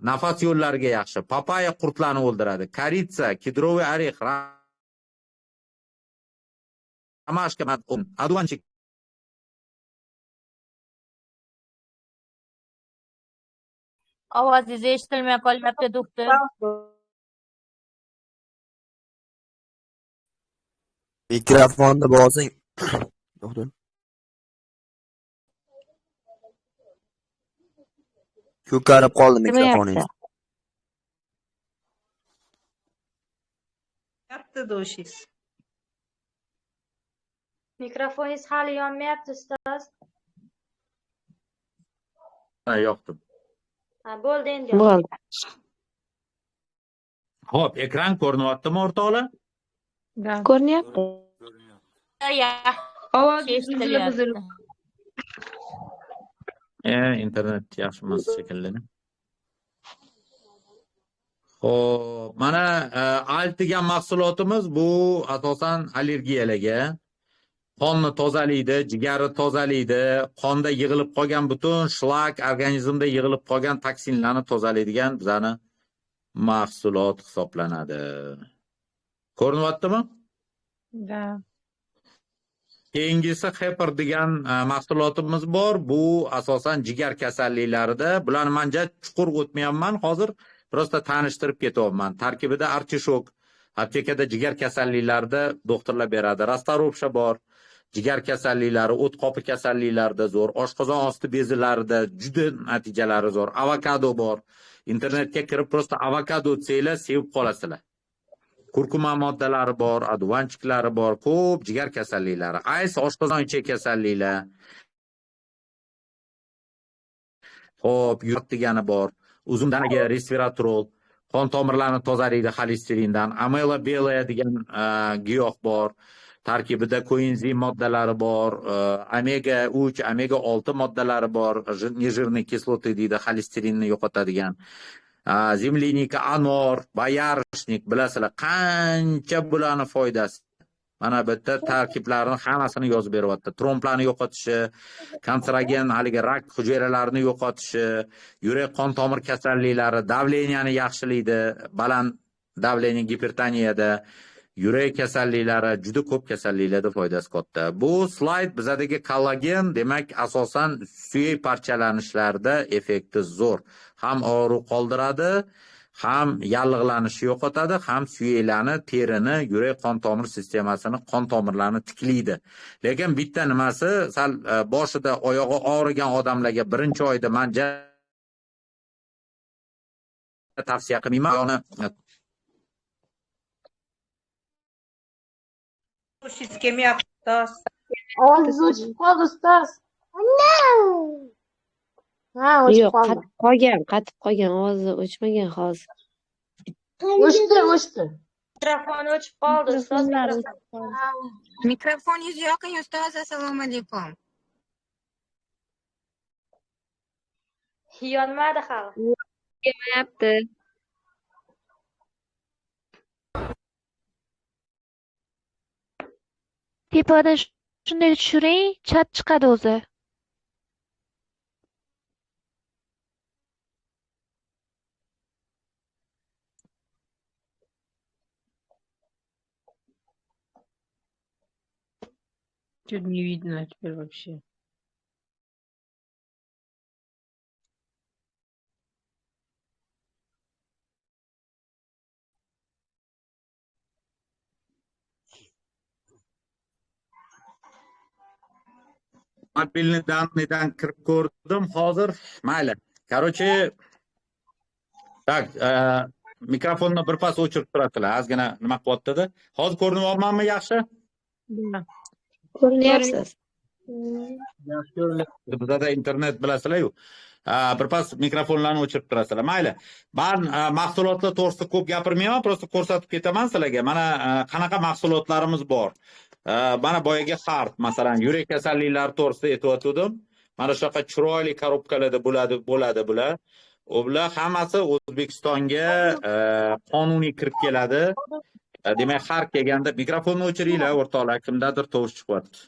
nafas yo'llariga yaxshi. Papaya qurtlarni o'ldiradi. Koritsa, kedrovый орех, Ромашка, одуванчик. Ovozingiz eshitilmay qolyapti, doktor. Mikrofonni bosing. Doktor. Ko'karib qoldi mikrofoningiz. Yapti doshingiz. Mikrofoningiz hali yonmayapti, ustoz. Ha, yoqdim. Ha, bo'ldi endi. Bo'ldi. Xo'p, ekran ko'rinyaptimi, o'rtoqlar? Ko'rinyapti. Ovoz eshitilyapti. Internet yaxshi emas shekilli. Xo'p, mana Alt degan mahsulotimiz bu asosan allergiyalarga, qonni tozalaydi, jigarni tozalaydi, qonda yig'ilib qolgan butun shlak, organizmda yig'ilib qolgan toksinlarni tozalaydigan bizani mahsulot hisoblanadi. Ko'rinyaptimi? Da. Keyingisi Hepar degan mahsulotimiz bor. Bu asosan jigar kasalliklarida. Bularni manja chuqur o'tmayapman hozir, prosta tanishtirib ketyapman. Tarkibida artishok, aptekada jigar kasalliklarida doktorlar beradi. Rastaropsha bor. Jigar kasalliklari, o't qopi kasalliklarida zo'r, oshqozon osti bezilarida juda natijalari zo'r. Avokado bor. Internetga kirib prosta avokado desanglar sevib qolasizlar. Kurkuma moddalari bor, advanchiklari bor, ko'p jigar kasalliklari, ayс oshqozon ichak kasalliklar. Xo'p, yurak degani bor. Uzum danaga resveratrol, qon tomirlarini tozalaydi xolesterindan. Amela belaya degan giyoh bor. Tarkibida koenzim moddalari bor, omega 3, omega 6 moddalari bor, нежирные kisloты deydi, xolesterinni yo'qotadigan. Zemlinika, anor, boyarishnik, bilasizlar, qancha bularni foydasi. Mana bu yerda tarkiblarini hammasini yozib beryapti. Tromblarni yo'qotishi, kanserogen haligi rak hujayralarini yo'qotishi, yurak qon tomir kasalliklari, davleniyani yaxshilaydi, baland davleniya gipertoniyada, yurak kasalliklari, juda ko'p kasalliklarda foydasi katta. Bu slayd bizadagi kollagen, demak, asosan suyak parchalanishlarida effekti zo'r. Ham og'riq qoldiradi, ham yallig'lanishni yo'qotadi, ham suyaklarni, terini, yurak qon tomir sistemasini, qon tomirlarini tiklaydi. Lekin bitta nimasi, sal boshida oyog'i og'rigan odamlarga birinchi oyda men tavsiya qilmayman. Oyog'ini Doshingiz kelmayapti, ustoz. Ovozingiz o'chib qoldi, ustoz. Ha, o'chib Yo'q, qoldi. qatib qolgan, qatib qolgan, ovozi o'chmagan hozir. O'chdi, o'chdi. Mikrofon o'chib qoldi, ustoz. Mikrofoningizni yoqing, ustoz. Assalomu alaykum. Yonmadi hali. Kelmayapti. Tepadan shunday tushiring, chat chiqadi o'zi. Что-то не видно теперь вообще. Mobilni dannidan kirib ko'rdim hozir. Mayli. Короче, так, mikrofonni birpas o'chirib turasizlar. Ozgina nima qilyapti-da. Hozir ko'rinyapmanmi yaxshi? Ko'rinyapsiz. Yaxshi ko'rinyapti. Bizada internet bilasizlar-ku. Birpas mikrofonlarni o'chirib turasizlar. Mayli. Men mahsulotlar to'g'risida ko'p gapirmayman, prosta ko'rsatib ketaman sizlarga. Mana qanaqa mahsulotlarimiz bor. Mana boyagi Hart, masalan, yurak kasalliklari to'g'risida aytayotgandim. Mana shunaqa chiroyli korobkalarda bo'ladi bular. Ular hammasi O'zbekistonga qonuniy kirib keladi. Demak, har kelganda mikrofonni o'chiringlar, o'rtoqlar, kimdadir tovush chiqyapti.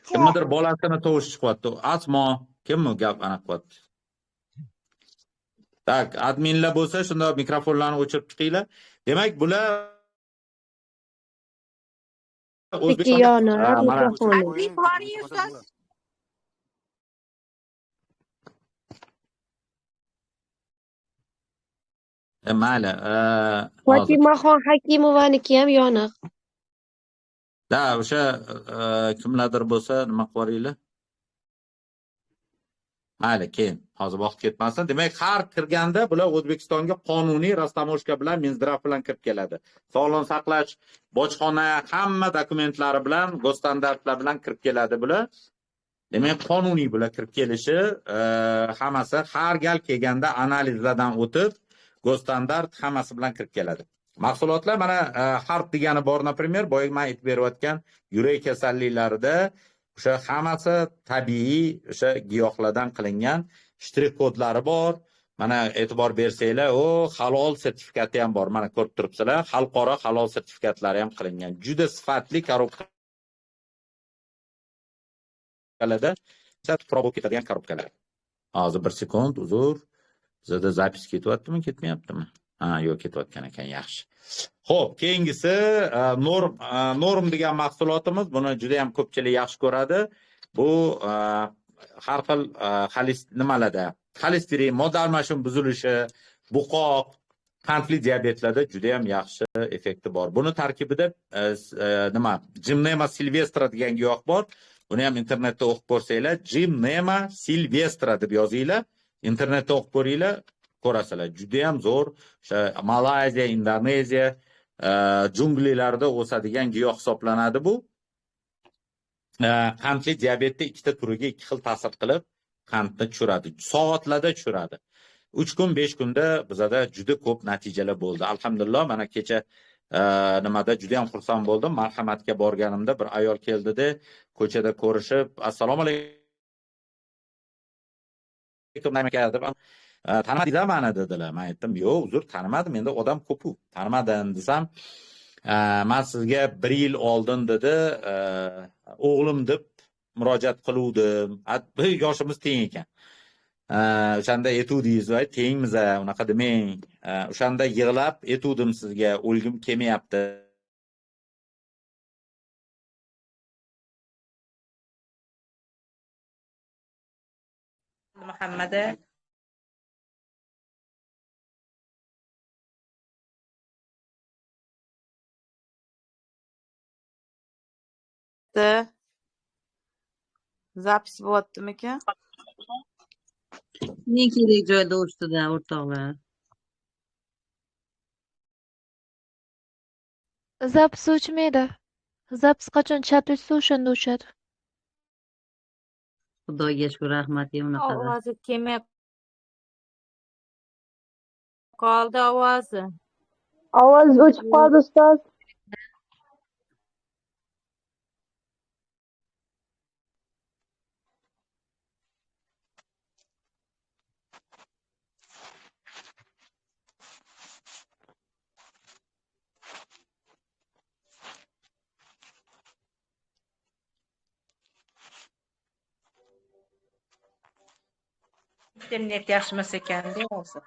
Kimnidir bolasini tovush chiqyapti. Asmo, kimmi gap aniq qilyapti? Tak, adminlar bo'lsa, shunda mikrofonlarni o'chirib chiqinglar. Demak, bular O'zbekistonda mana mayli. Fotimaxon Hakimovaniki ham yoniq. Da, o'sha kimlardir bo'lsa nima qilib yuboringlar. Mayli, keyin hozir vaqt ketmasin. Demak, har kirganda bular O'zbekistonga qonuniy rastamoshka bilan, Minzdrav bilan kirib keladi. Sog'liqni saqlash, bojxona hamma dokumentlari bilan, gosstandartlar bilan kirib keladi bular. Demak, qonuniy bular kirib kelishi, hammasi har gal kelganda analizlardan o'tib, gosstandart hammasi bilan kirib keladi. Mahsulotlar mana harp degani bor, например, boya men aytib berayotgan yurak kasalliklarida o'sha hammasi tabiiy o'sha giyohlardan qilingan shtrix kodlari bor. Mana e'tibor bersanglar, o halol sertifikati ham bor. Mana ko'rib turibsizlar, xalqaro halol sertifikatlari ham qilingan. Juda sifatli korobkalarda tuproq bo'lib ketadigan korobkalar. Hozir bir sekund, uzr. Bizda zapis ketyaptimi, ketmayaptimi? Ha, yo'q, ketayotgan ekan, yaxshi. Xo'p, keyingisi norm degan mahsulotimiz. Buni juda ham ko'pchilik yaxshi ko'radi. Bu har xil nimalarda, xolesterin, modda almashuv buzilishi, buqoq, qandli diabetlarda juda ham yaxshi effekti bor. Buni tarkibida nima, Gymnema silvestra degan giyoh bor. Buni ham internetda o'qib ko'rsanglar, Gymnema silvestra deb yozinglar, internetda o'qib ko'ringlar, ko'rasizlar. Juda ham zo'r, o'sha Malayziya, Indoneziya junglilarda o'sadigan giyoh hisoblanadi bu. Qandli diabetda ikkita turiga ikki xil ta'sir qilib, qandni tushiradi. Soatlarda tushiradi. 3 kun, 5 kunda bizada juda ko'p natijalar bo'ldi. Alhamdulillah, mana kecha nimada juda ham xursand bo'ldim. Marhamatga borganimda bir ayol keldida, ko'chada ko'rishib, assalomu alaykum aka deb, tanimadingiz mani dedilar. Men aytdim, yo'q, uzr, tanimadim, endi odam ko'p-ku, tanimadim desam, men sizga 1 yil oldin dedi, o'g'lim deb murojaat qiluvdim. Yoshimiz teng ekan. O'shanda aytuvdingiz, voy tengmiz, unaqa demang. O'shanda yig'lab aytuvdim sizga, o'lgim kelmayapti. Muhammada Zapis bo'lyaptimikan? Ne kerak joyda o'chdida o'rtoqlar. Zapis o'chmaydi. Zapis qachon chat o'chsa o'shanda o'chadi. Xudoga shukur, rahmat unaqada. Ovozi kelmay qoldi, ovozi. Ovoz o'chib qoldi, ustoz. Internet yaxshi emas ekan-da hozir.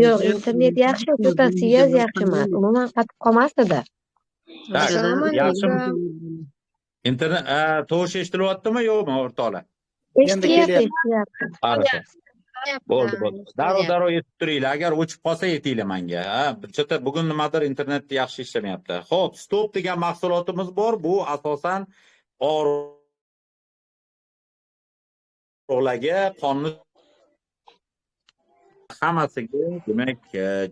Yo'q, internet yaxshi, to'tasiz yaxshi emas. Umuman qatib qolmasdi-da. Yaxshimi? Internet tovush eshitilyaptimi, yo'qmi o'rtoqlar? Eshitilyapti, eshitilyapti. Хорошо. Bo'ldi, bo'ldi. Darrov yetib turinglar. Agar o'chib qolsa yetinglar menga. Ha, chota bugun nimadir internet yaxshi ishlamayapti. Xo'p, stop degan mahsulotimiz bor. Bu asosan og'riqlarga, qonni hammasiga, demak,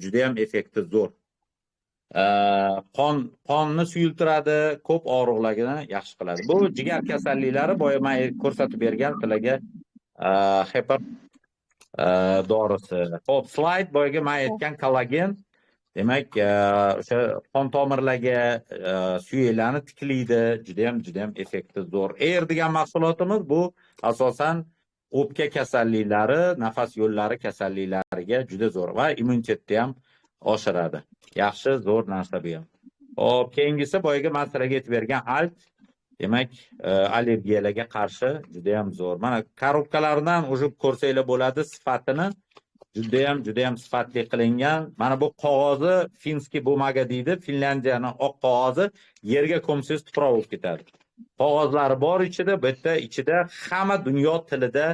juda ham effekti zo'r. Qonni suyultiradi, ko'p og'riqlarni yaxshi qiladi. Bu jigar kasalliklari, boya men ko'rsatib bergan sizlarga hepar dorisi. Xo'p, slayd boyagi men aytgan kollagen, demak, o'sha qon tomirlarga suyaklarni tiklaydi, juda ham effekti zo'r. Air degan mahsulotimiz bu asosan o'pka kasalliklari, nafas yo'llari kasalliklariga juda zo'r va immunitetni ham oshiradi. Yaxshi, zo'r narsa bu ham. Xo'p, keyingisi boyagi men sizlarga aytib bergan alt, demak, allergiyalarga qarshi juda ham zo'r. Mana korobkalardan уже ko'rsanglar bo'ladi sifatini. Judayam, judayam sifatli qilingan. Mana bu qog'ozi финский бумага deydi. Finlyandiyaning oq qog'ozi, yerga ko'msangiz tuproq bo'lib ketadi. Qog'ozlari bor ichida, bu yerda ichida hamma dunyo tilida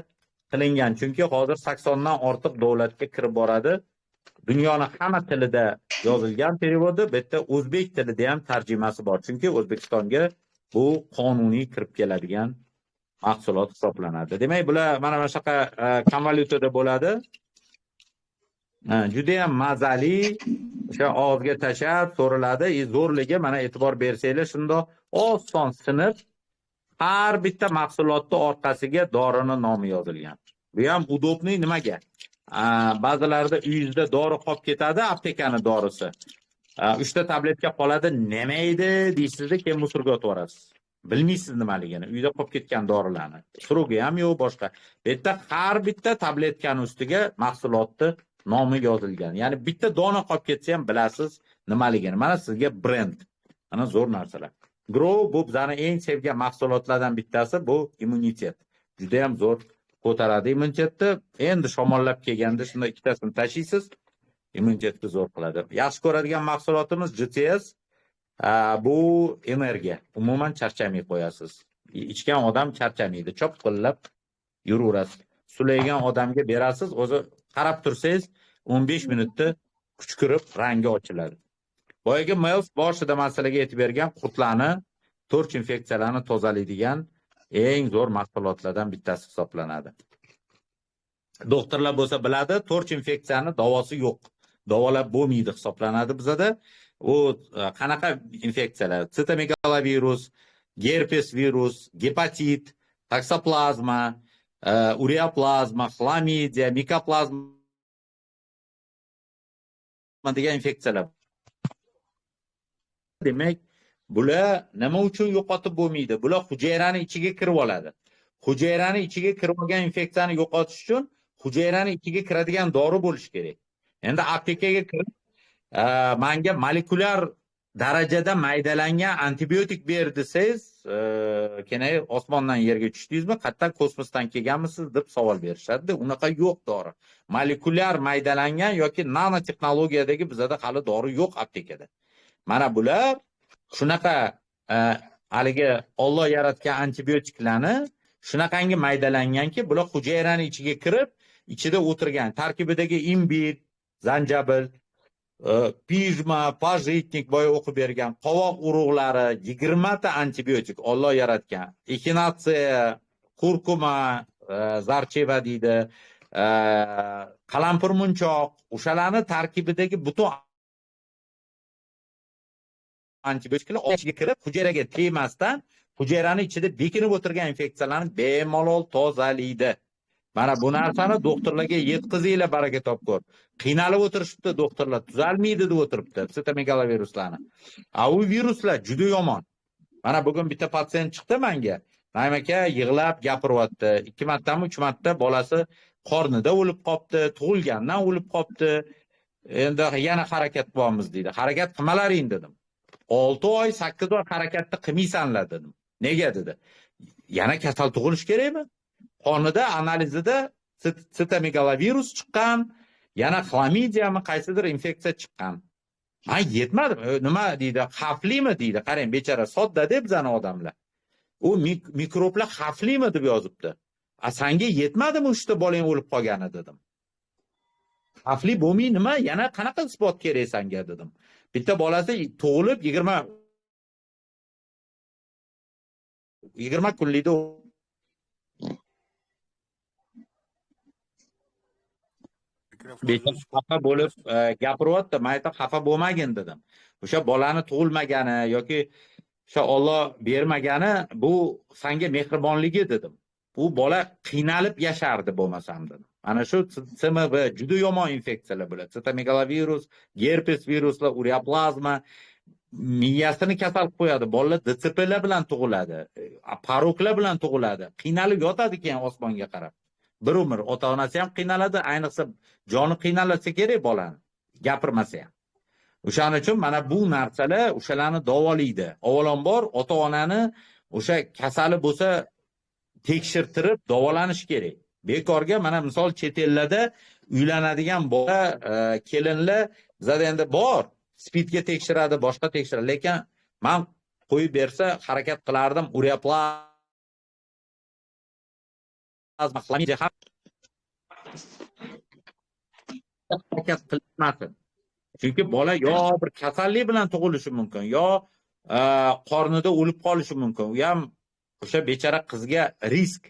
qilingan. Chunki hozir 80 dan ortiq davlatga kirib boradi. Dunyoni hamma tilida yozilgan перевод i, bu yerda o'zbek tilida ham tarjimasi bor. Chunki O'zbekistonga bu qonuniy kirib keladigan mahsulot hisoblanadi. Demak, bular mana shunaqa konvolyutada bo'ladi. Juda ham mazali, o'sha og'izga tashab so'riladi. Zo'rligi mana e'tibor bersanglar, shundoq oson sinib, har bitta mahsulotning orqasiga dorini nomi yozilgan. Bu ham удобный nimaga? Ba'zilarda uyingizda dori qolib ketadi, aptekani dorisi. 3 ta tabletka qoladi, nima edi deysizda, keyin мусор ga otib yuborasiz. Bilmaysiz nimaligini, uyda qolib ketgan dorilarni. Срок i ham yo'q, boshqa. Bu yerda har bitta tabletkani ustiga mahsulotni nomi yozilgan. Ya'ni bitta dona qolib ketsa ham bilasiz nimaligini. Mana sizga brend. Mana zo'r narsalar. Grow bu bizning eng sevgan mahsulotlardan bittasi, bu immunitet. Juda ham zo'r ko'taradi immunitetni. Endi shamollab kelganda shunda ikkitasini tashiysiz, immunitetni zo'r qiladi. Yaxshi ko'radigan mahsulotimiz GTS. Bu energiya. Umuman charchamay qo'yasiz. Ichgan odam charchamaydi, chopqillab yuraverasiz. Sulaygan odamga berasiz, o'zi qarab tursangiz 15 minutda kuchkirib rangi ochiladi. Boyagi Mels boshida masalaga yetib bergan qurtlarni, torch infeksiyalarni tozalaydigan eng zo'r mahsulotlardan bittasi hisoblanadi. Doktorlar bo'lsa biladi, torch infeksiyani davosi yo'q. Davolab bo'lmaydi hisoblanadi bizada. U qanaqa infeksiyalar? Sitomegalovirus, gerpes virus, gepatit, taksoplazma, ureaplazma, xlamidiya, mikoplazma degan infeksiyalar. Demak, bular nima uchun yo'qotib bo'lmaydi? Bular hujayrani ichiga kirib oladi. Hujayrani ichiga kirib olgan infeksiyani yo'qotish uchun hujayrani ichiga kiradigan dori bo'lishi kerak. Endi aptekaga kirib, menga molekulyar darajada maydalangan antibiotik ber desangiz, keyin osmondan yerga tushdingizmi, qayerdan kosmosdan kelganmisiz deb savol berishadi. Unaqa yo'q dori. Molekulyar maydalangan yoki nanotexnologiyadagi bizada hali dori yo'q aptekada. Mana bular shunaqa haligi Alloh yaratgan antibiotiklarni shunaqangi maydalanganki, bular hujayrani ichiga kirib, ichida o'tirgan tarkibidagi imbir, zanjabil, pijma, pajitnik boya o'qib bergan qovoq urug'lari, 20 ta antibiotik Alloh yaratgan. Echinaceya, kurkuma, zarcheva deydi, qalampirmunchoq, o'shalarni tarkibidagi butun antibiotiklar ichiga kirib, hujayraga tegmasdan, hujayrani ichida bekinib o'tirgan infeksiyalarni bemalol tozalaydi. Mana bu narsani doktorlarga yetkazinglar, baraka topkur. Qiynalib o'tirishibdi doktorlar, tuzalmaydi deb o'tiribdi sitomegaloviruslarni. A u viruslar juda yomon. Mana bugun bitta patsient chiqdi menga. Naim aka yig'lab gapiryapti. 2 martami, 3 marta bolasi qornida o'lib qopti, tug'ilgandan o'lib qopti. Endi yana harakat qilyapmiz deydi. Harakat qilmalaring dedim. 6 oy, 8 oy harakatni qilmaysanlar dedim. Nega dedi. Yana kasal tug'ilish kerakmi? Qonida analizida sitomegalovirus chiqqan, yana xlamidiyami qaysidir infeksiya chiqqan. Men yetmadim. Nima deydi? Xavflimi deydi. Qarang, bechora sodda deb bizani odamlar. U mikroblar xavflimi deb yozibdi. A senga yetmadimi uchta bolang o'lib qolgani dedim. Xavfli bo'lmay nima? Yana qanaqa isbot kerak senga dedim. Bitta bolasi tug'ilib 20 kunlikda xafa bo'lib gapiryapti. Men aytdim, xafa bo'lmagin dedim. O'sha bolani tug'ilmagani yoki o'sha Alloh bermagani bu senga mehribonligi dedim. Bu bola qiynalib yashardi bo'lmasam dedim. Mana shu CMV juda yomon infeksiyalar bo'ladi. Sitomegalovirus, gerpes viruslar, ureaplazma miyasini kasal qilib qo'yadi. Bolalar DCPlar bilan tug'iladi, paroklar bilan tug'iladi. Qiynalib yotadi keyin osmonga qarab. Bir umr ota-onasi ham qiynaladi, ayniqsa joni qiynalsa kerak bolani, gapirmasa ham. O'shaning uchun mana bu narsalar o'shalarni davolaydi. Avvalambor ota-onani o'sha kasali bo'lsa tekshirtirib davolanish kerak. Bekorga mana misol chet ellarda Uylanadigan bola, kelinlar bizada endi bor, SPIDga tekshiradi, boshqa tekshiradi, lekin men qo'yib bersa harakat qilardim, ureaplazma, xlamidiya ham harakat qilmasin. Chunki bola yo bir kasallik bilan tug'ilishi mumkin, yo qornida o'lib qolishi mumkin. U ham o'sha bechora qizga risk.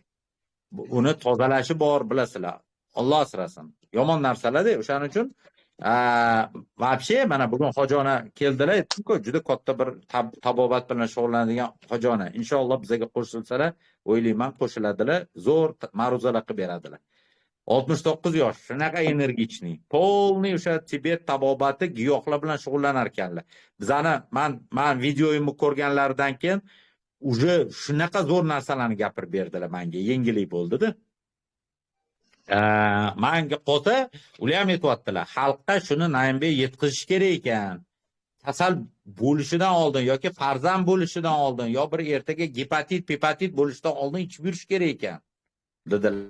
Uni tozalashi bor, bilasizlar. Alloh asrasin. Yomon narsalar-da. O'shaning uchun вообще mana bugun hojona keldilar, aytdim-ku, juda katta bir tabobat bilan shug'ullanadigan hojona. Inshaalloh bizga qo'shilsalar, o'ylayman qo'shiladilar, zo'r ma'ruzalar qilib beradilar. 69 yosh, shunaqa energichniy, polniy o'sha Tibet tabobati giyohlar bilan shug'ullanar ekanlar. Bizani man videoyimni ko'rganlaridan keyin уже shunaqa zo'r narsalarni gapirib berdilar menga, yengillik bo'ldi-da. Menga qolsa, ular ham aytyaptilar, xalqqa shuni Naimbek yetkazish kerak ekan. Kasal bo'lishidan oldin yoki farzand bo'lishidan oldin yo bir ertaga gepatit, pepatit bo'lishidan oldin ichib yurish kerak ekan, dedilar.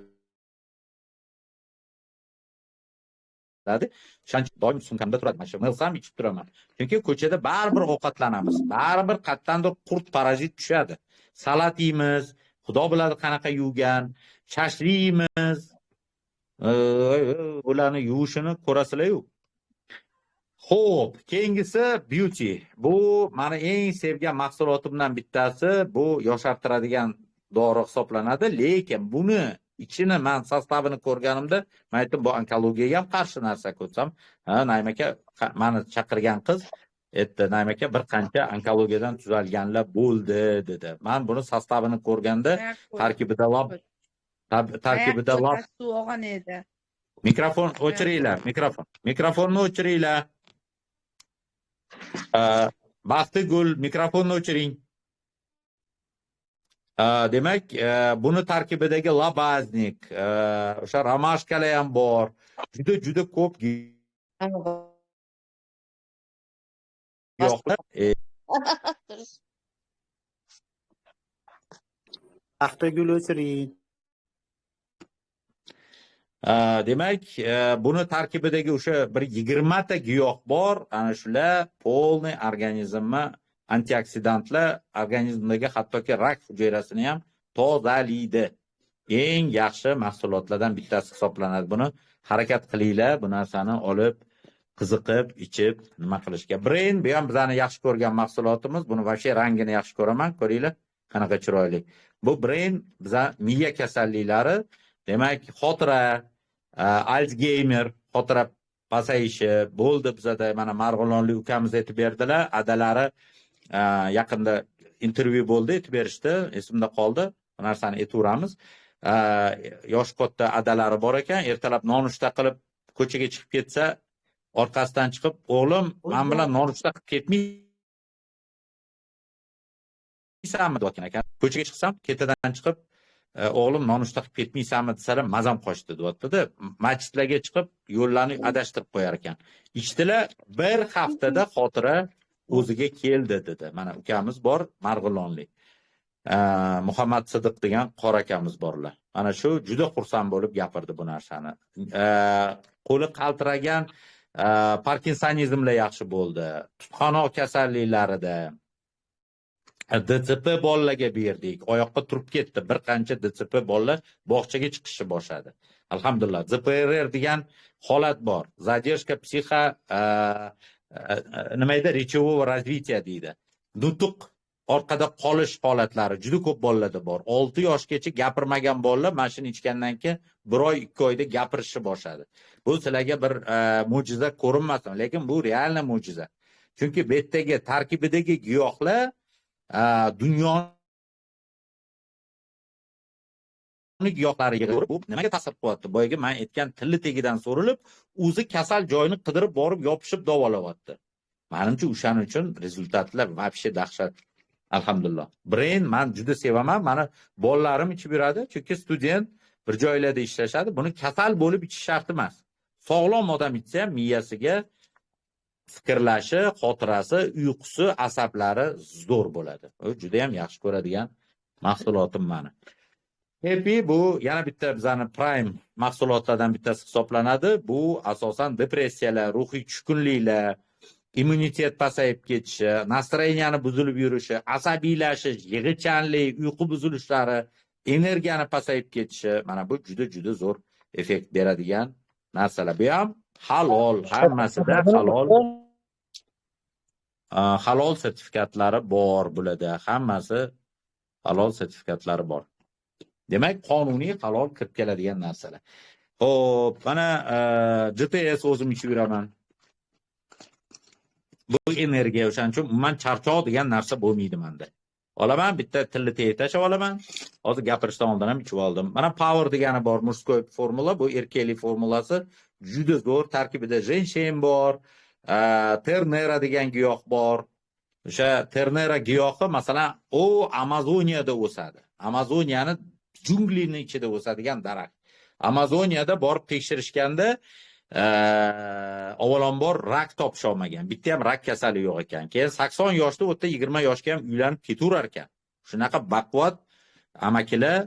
O'shaning uchun doim sumkamda turadi. Mana shu Melsam ichib turaman. Chunki ko'chada baribir ovqatlanamiz. Baribir qayerdandir qurt parazit tushadi. Salat yeymiz, Xudo biladi qanaqa yuvgan, shashlik yeymiz. Ularni yuvishini ko'rasizlar-yu. Xo'p, keyingisi beauty. Bu meni eng sevgan mahsulotimdan bittasi. Bu yoshartiradigan dori hisoblanadi, lekin buni ichini men sostavini ko'rganimda, men aytdim, bu onkologiyaga ham qarshi narsa ko'rsam, ha, Naim aka meni chaqirgan qiz aytdi, Naim aka bir qancha onkologiyadan tuzalganlar bo'ldi dedi. Men buni sostavini ko'rganda tarkibida lab suv olgan edi. Mikrofon o'chiringlar, mikrofon. Mikrofonni o'chiringlar. Baxtigul, mikrofonni o'chiring. Demak, buni tarkibidagi labaznik, o'sha romashkalar ham bor. Juda juda ko'p giyohlar. Baxtigul o'chiring. Demak, buni tarkibidagi o'sha bir 20 ta giyoh bor. Ana shular polniy organizmni antioksidantlar organizmdagi hattoki rak hujayrasini ham tozalaydi. Eng yaxshi mahsulotlardan bittasi hisoblanadi. Buni harakat qilinglar, bu narsani olib, qiziqib, ichib, nima qilishga. Brain bu ham bizani yaxshi ko'rgan mahsulotimiz. Buni вообще rangini yaxshi ko'raman, ko'ringlar, qanaqa chiroyli. Bu brain biza miya kasalliklari, demak, xotira, Alzheimer, xotira pasayishi bo'ldi bizada. Mana Marg'ilonlik ukamiz aytib berdilar, adalari yaqinda intervyu bo'ldi, aytib berishdi, esimda qoldi. Bu narsani aytaveramiz. Yosh katta adalari bor ekan, ertalab nonushta qilib ko'chaga chiqib ketsa, orqasidan chiqib, o'g'lim, men bilan nonushta qilib ketmaysanmi deyotgan ekan. Ko'chaga chiqsam, ketidan chiqib, o'g'lim nonushta qilib ketmaysanmi desalar, mazam qochdi deyapti-da. Masjidlarga chiqib, yo'llarni adashtirib qo'yar ekan. Ichdilar, bir haftada xotira o'ziga keldi dedi. Mana ukamiz bor, Marg'ilonlik. Muhammad Sidiq degan qor akamiz borlar. Mana shu juda xursand bo'lib gapirdi bu narsani. Qo'li qaltiragan parkinsonizmlar yaxshi bo'ldi. Tutqanoq kasalliklarida DCP bolalarga berdik. Oyoqqa turib ketdi. Bir qancha DCP bolalar bog'chaga chiqishni boshladi. Alhamdulillah. ZPRR degan holat bor. Задержка психо nima edi? Речевого развития deydi. Nutuq orqada qolish holatlari juda ko'p bolalarda bor. 6 yoshgacha gapirmagan bolalar mana shuni ichgandan keyin 1 oy, 2 oyda gapirishni boshladi. Bu sizlarga bir mo'jiza ko'rinmasin, lekin bu realni mo'jiza. Chunki bu yerdagi tarkibidagi giyohlar dunyoni giyohlari yig'ilib, bu nimaga ta'sir qilyapti? Boyagi men aytgan tilli tegidan so'rilib, o'zi kasal joyini qidirib borib yopishib davolayapti. Menimcha o'shaning uchun rezultatlar вообще dahshat. Alhamdulillah. Brain men juda sevaman. Meni bolalarim ichib yuradi, chunki student bir joylarda ishlashadi. Buni kasal bo'lib ichish shart emas. Sog'lom odam ichsa ham miyasiga fikrlashi, xotirasi, uyqusi, asablari zo'r bo'ladi. U juda ham yaxshi ko'radigan mahsulotim meni. Happy bu yana bitta bizani prime mahsulotlardan bittasi hisoblanadi. Bu asosan depressiyalar, ruhiy tushkunliklar, immunitet pasayib ketishi, настроения ni buzilib yurishi, asabiylashish, yig'ichanlik, uyqu buzilishlari, energiyani pasayib ketishi, mana bu juda-juda zo'r effekt beradigan narsalar. Bu ham halol, hammasida halol. Halol sertifikatlari bor bularda, hammasi halol sertifikatlari bor. Demak, qonuniy halol kirib keladigan narsalar. Xo'p, mana GTS o'zim ichib yuraman. Bu energiya, o'shaning uchun umuman charchoq degan narsa bo'lmaydi menda. Olaman, bitta tilni tegi tashlab olaman. Hozir gapirishdan oldin ham ichib oldim. Mana Power degani bor, мужской formula, bu erkaklik formulasi juda zo'r, tarkibida женьшень bor, ternera degan giyoh bor. O'sha ternera giyohi masalan, u Amazoniyada o'sadi. Amazoniyani junglini ichida o'sadigan daraxt. Amazoniyada borib tekshirishganda avvalambor rak topisha olmagan. Bitta ham rak kasali yo'q ekan. Keyin 80 yoshda o'tda 20 yoshga ham uylanib ketaverar ekan. Shunaqa baquvvat amakilar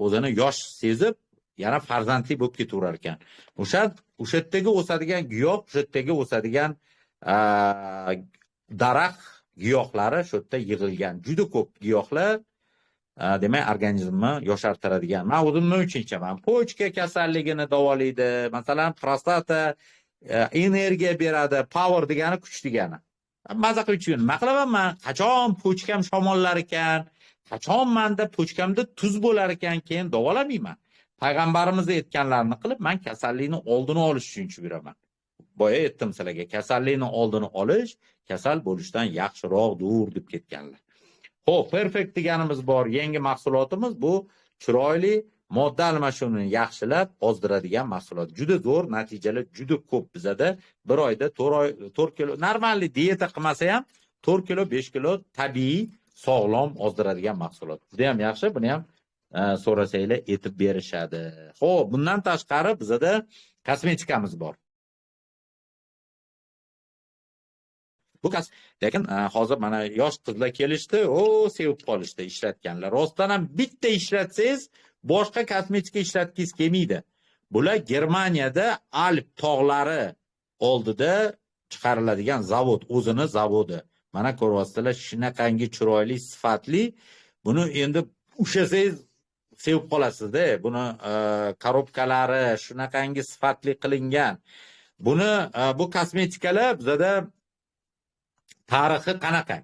o'zini yosh sezib, yana farzandli bo'lib ketaverar ekan. O'sha yerdagi o'sadigan giyoh, o'sha yerdagi o'sadigan daraxt giyohlari shu yerda yig'ilgan. Juda ko'p giyohlar, demak, organizmni yoshartiradigan. Men o'zim nima uchun ichaman? Почка kasalligini davolaydi, masalan, prostata, energiya beradi, power degani kuch degani. Maza qilib ichib nima qilaman men? Qachon почка m shamollar ekan? Qachon menda почка mda tuz bo'lar ekan, keyin davolamayman. Payg'ambarimiz aytganlarini qilib, men kasallikni oldini olish uchun ichib yuraman. Boya aytdim sizlarga, kasallikni oldini olish kasal bo'lishdan yaxshiroqdir deb ketganlar. Xo'p, perfect deganimiz bor, yangi mahsulotimiz bu chiroyli modda almashinuvini yaxshilab ozdiradigan mahsulot. Juda zo'r natijalar juda ko'p bizada. Bir oyda 4 kilo normalniy dieta qilmasa ham 4 kilo, 5 kilo tabiiy sog'lom ozdiradigan mahsulot. Juda ham yaxshi, buni ham so'rasanglar aytib berishadi. Xo'p, bundan tashqari bizada kosmetikamiz bor. Bu lekin hozir mana yosh qizlar kelishdi, sevib qolishdi ishlatganlar. Rostdan ham bitta ishlatsangiz, boshqa kosmetika ishlatgingiz kelmaydi. Bular Germaniyada Alp tog'lari oldida chiqariladigan zavod, o'zini zavodi. Mana ko'ryapsizlar, shunaqangi chiroyli, sifatli. Buni endi ushlasangiz sevib qolasizda. Buni korobkalari shunaqangi sifatli qilingan. Buni bu kosmetikalar bizada tarixi qanaqa?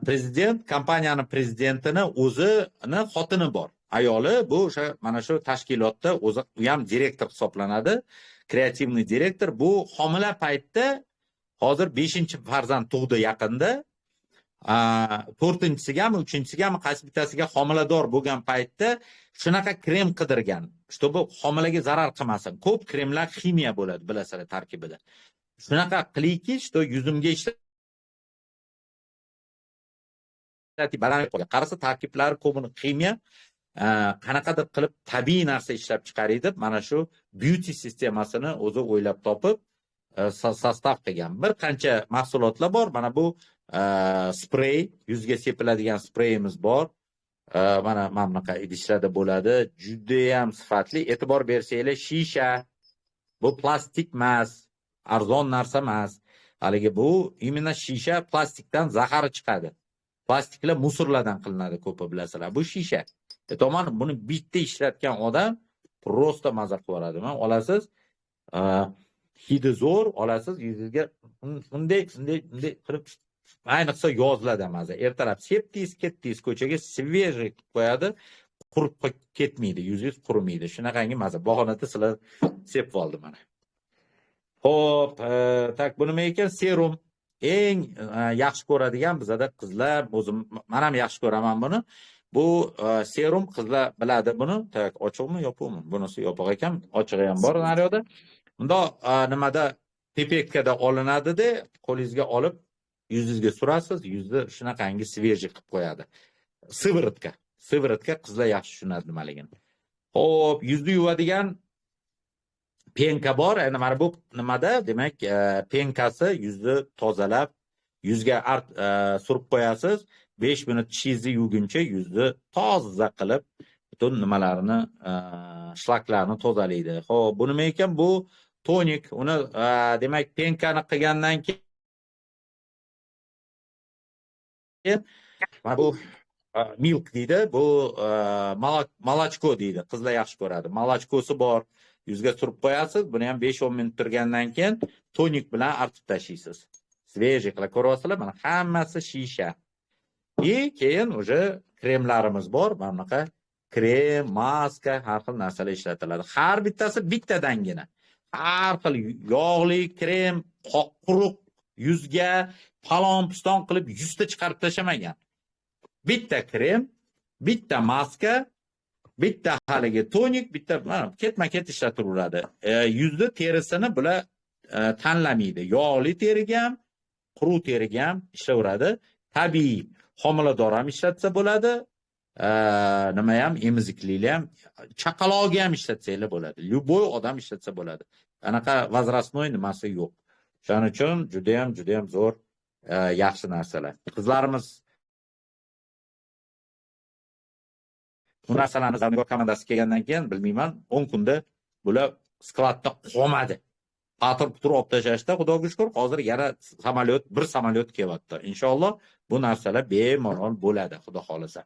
Prezident, kompaniyaning prezidentini o'zini xotini bor. Ayoli bu o'sha mana shu tashkilotda o'zi u ham direktor hisoblanadi. Kreativniy direktor. Bu homila paytda hozir 5-farzand tug'di yaqinda. 4-sigami, 3-sigami qaysi bittasiga homilador bo'lgan paytda shunaqa krem qidirgan, чтобы homilaga zarar qilmasin. Ko'p kremlar ximiya bo'ladi, bilasizlar, tarkibida. Shunaqa qilayki, что yuzimga ishlab qarasa tarkiblari ko'pini ximiya, qanaqadir qilib tabiiy narsa ishlab chiqaray deb mana shu beauty sistemasini o'zi o'ylab topib sostav qilgan. Bir qancha mahsulotlar bor. Mana bu sprey, yuzga sepiladigan spreyimiz bor. Mana bunaqa idishlarda bo'ladi. Juda ham sifatli. E'tibor bersanglar, shisha. Bu plastik emas, arzon narsa emas. Haligi bu именно shisha, plastikdan zahari chiqadi. Plastiklar musurlardan qilinadi, ko'pi bilasizlar. Bu shisha. Aytaman, buni bitta ishlatgan odam prosta maza qilib oladi. Mana olasiz, hidi zo'r, olasiz, yuzingizga bunday, bunday, bunday qilib, ayniqsa yozlarda maza. Ertalab sepdingiz, ketdingiz ko'chaga, svejiy qilib qo'yadi, qurib ketmaydi, yuzingiz qurimaydi. Shunaqangi maza. Bahonada sizlar sepib oldi mana. Xo'p, tak bu nima ekan? Serum. Eng yaxshi ko'radigan bizada qizlar, o'zim men ham yaxshi ko'raman buni. Bu serum, qizlar biladi buni. Tak, ochiqmi, yopiqmi? Bunisi yopiq ekan, ochig'i ham bor naryoqda. Bundoq nimada pipetkada olinadi-da, qo'lingizga olib yuzingizga surasiz, yuzni shunaqangi svejiy qilib qo'yadi. Siviritka. Siviritka qizlar yaxshi tushunadi nimaligini. Xo'p, yuzni yuvadigan penka bor. Endi mana bu nimada? Demak, penkasi yuzni tozalab, yuzga surib qo'yasiz. 5 minut tishingizni yuvguncha yuzni toza qilib, Butun nimalarni, shlaklarni tozalaydi. Xo'p, bu nima ekan? Bu tonik. Uni demak penkani qilgandan keyin mana bu milk deydi, bu молочко deydi. Qizlar yaxshi ko'radi. Молочкоsi bor. Yuzga surib qo'yasiz. Buni ham 5-10 minut turgandan keyin tonik bilan artib tashlaysiz. Svejiy qilib ko'ryapsizlar, mana hammasi shisha. И keyin уже kremlarimiz bor. Mana bunaqa krem, maska, har xil narsalar ishlatiladi. Har bittasi bittadangina. Har xil yog'li krem, quruq yuzga falon piston qilib 100 ta chiqarib tashlamagan. Bitta krem, bitta maska, bitta haligi tonik, bitta mana ketma-ket ishlatilaveradi. Yuzni terisini bular tanlamaydi. Yog'li teriga ham, quruq teriga ham ishlaveradi. Tabiiy homilador ham ishlatsa bo'ladi. Nima ham, emiziklilar ham, chaqaloqga ham ishlatsanglar bo'ladi. Любой odam ishlatsa bo'ladi. Anaqa возрастной nimasi yo'q. Shuning uchun juda ham, juda ham zo'r, yaxshi narsalar. Qizlarimiz bu narsalarni Zarnigor komandasi kelgandan keyin bilmayman, 10 kunda bular skladda qolmadi. Patir-putur olib tashlashda, Xudoga shukr, hozir yana samolyot, bir samolyot kelyapti. Inshaalloh bu narsalar bemalol bo'ladi, Xudo xolasa.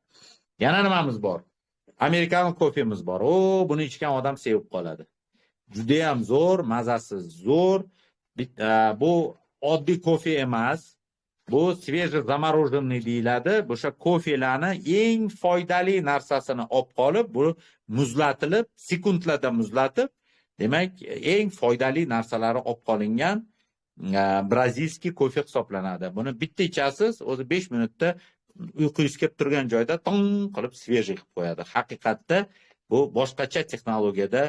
Yana nimamiz bor? Amerikan kofemiz bor. O, buni ichgan odam sevib qoladi. Juda ham zo'r, mazasi zo'r. Bu oddiy kofe emas. Bu svejiy zamorojенный deyiladi. O'sha kofelarni eng foydali narsasini olib qolib, bu muzlatilib, sekundlarda muzlatib, demak, eng foydali narsalari olib qolingan brazilskiy kofe hisoblanadi. Buni bitta ichasiz, o'zi 5 minutda uyqungiz kelib turgan joyda tong qilib svejiy qilib qo'yadi. Haqiqatda bu boshqacha texnologiyada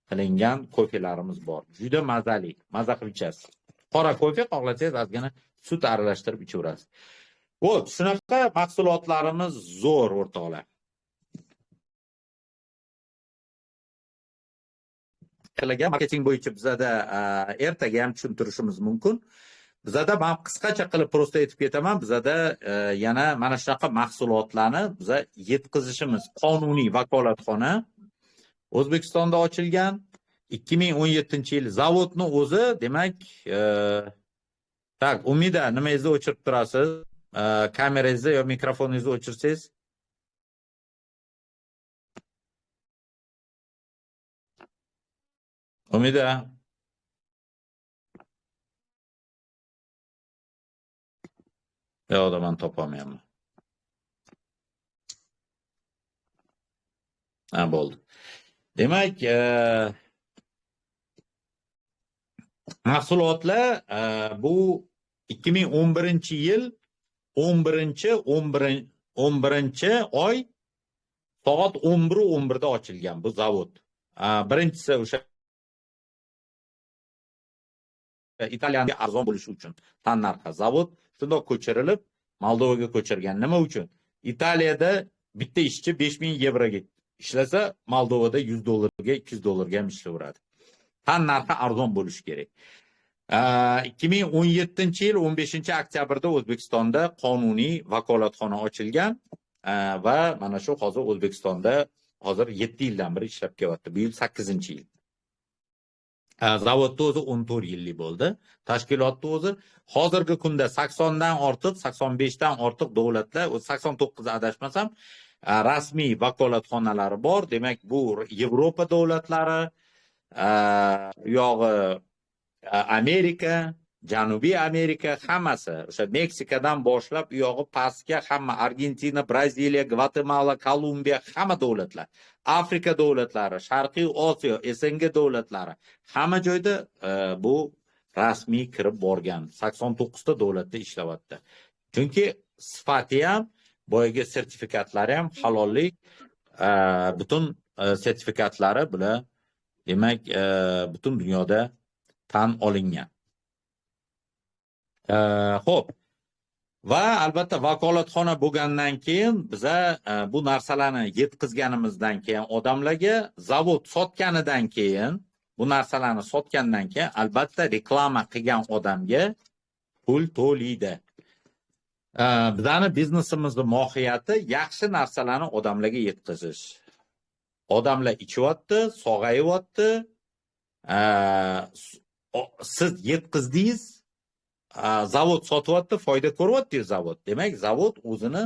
qilingan kofelarimiz bor. Juda mazali, maza qilib ichasiz. Qora kofe xohlasangiz ozgina sut aralashtirib ichaverasiz. Вот, shunaqa mahsulotlarimiz zo'r, o'rtoqlar. Sizlarga marketing bo'yicha bizada ertaga ham tushuntirishimiz mumkin. Bizada men qisqacha qilib prosta aytib ketaman, bizada yana mana shunaqa mahsulotlarni biza yetkazishimiz qonuniy vakolatxona O'zbekistonda ochilgan 2017-yil zavodni o'zi, demak, tak, Umida, nimangizni o'chirib turasiz? Kamerangizni yo mikrofoningizni o'chirsangiz. Umida. Yo'q, men topolmayapman. Ha, bo'ldi. Demak, mahsulotlar bu 2011-yil 11-11 oy soat 11:11 da ochilgan bu zavod. Birinchisi o'sha Italiyaga arzon bo'lishi uchun tannarxi zavod shundoq ko'chirilib Moldovaga ko'chirgan. Nima uchun? Italiyada bitta ishchi 5000 yevroga ishlasa, Moldovada 100 dollarga, 200 dollarga ham ishlayveradi. Tannarxi arzon bo'lishi kerak. 2017-yil 15-oktyabrda O'zbekistonda qonuniy vakolatxona ochilgan va mana shu hozir O'zbekistonda hozir 7 yildan beri ishlab kelyapti. Bu yil 8-yil. Zavodda o'zi 14 yillik bo'ldi. Tashkilotda o'zi hozirgi kunda 80 dan ortiq, 85 dan ortiq davlatlar, 89 adashmasam, rasmiy vakolatxonalari bor. Demak, bu Yevropa davlatlari, uyog'i Amerika, Janubiy Amerika, hammasi, o'sha Meksikadan boshlab uyog'i pastga hamma Argentina, Braziliya, Gvatemala, Kolumbiya, hamma davlatlar, Afrika davlatlari, Sharqiy Osiyo, SNG davlatlari, hamma joyda bu rasmiy kirib borgan. 89 ta davlatda ishlayapti. Chunki sifati ham, boyagi sertifikatlari ham halollik, butun sertifikatlari bular, demak, butun dunyoda tan olingan. Xo'p. Va albatta vakolatxona bo'lgandan keyin biza bu narsalarni yetkazganimizdan keyin odamlarga zavod sotganidan keyin, bu narsalarni sotgandan keyin albatta reklama qilgan odamga pul to'laydi. Bizani biznesimizning mohiyati yaxshi narsalarni odamlarga yetkazish. Odamlar ichyapti, sog'ayyapti. Siz yetqizdingiz, zavod sotyapti, foyda ko'ryapti zavod. Demak, zavod o'zini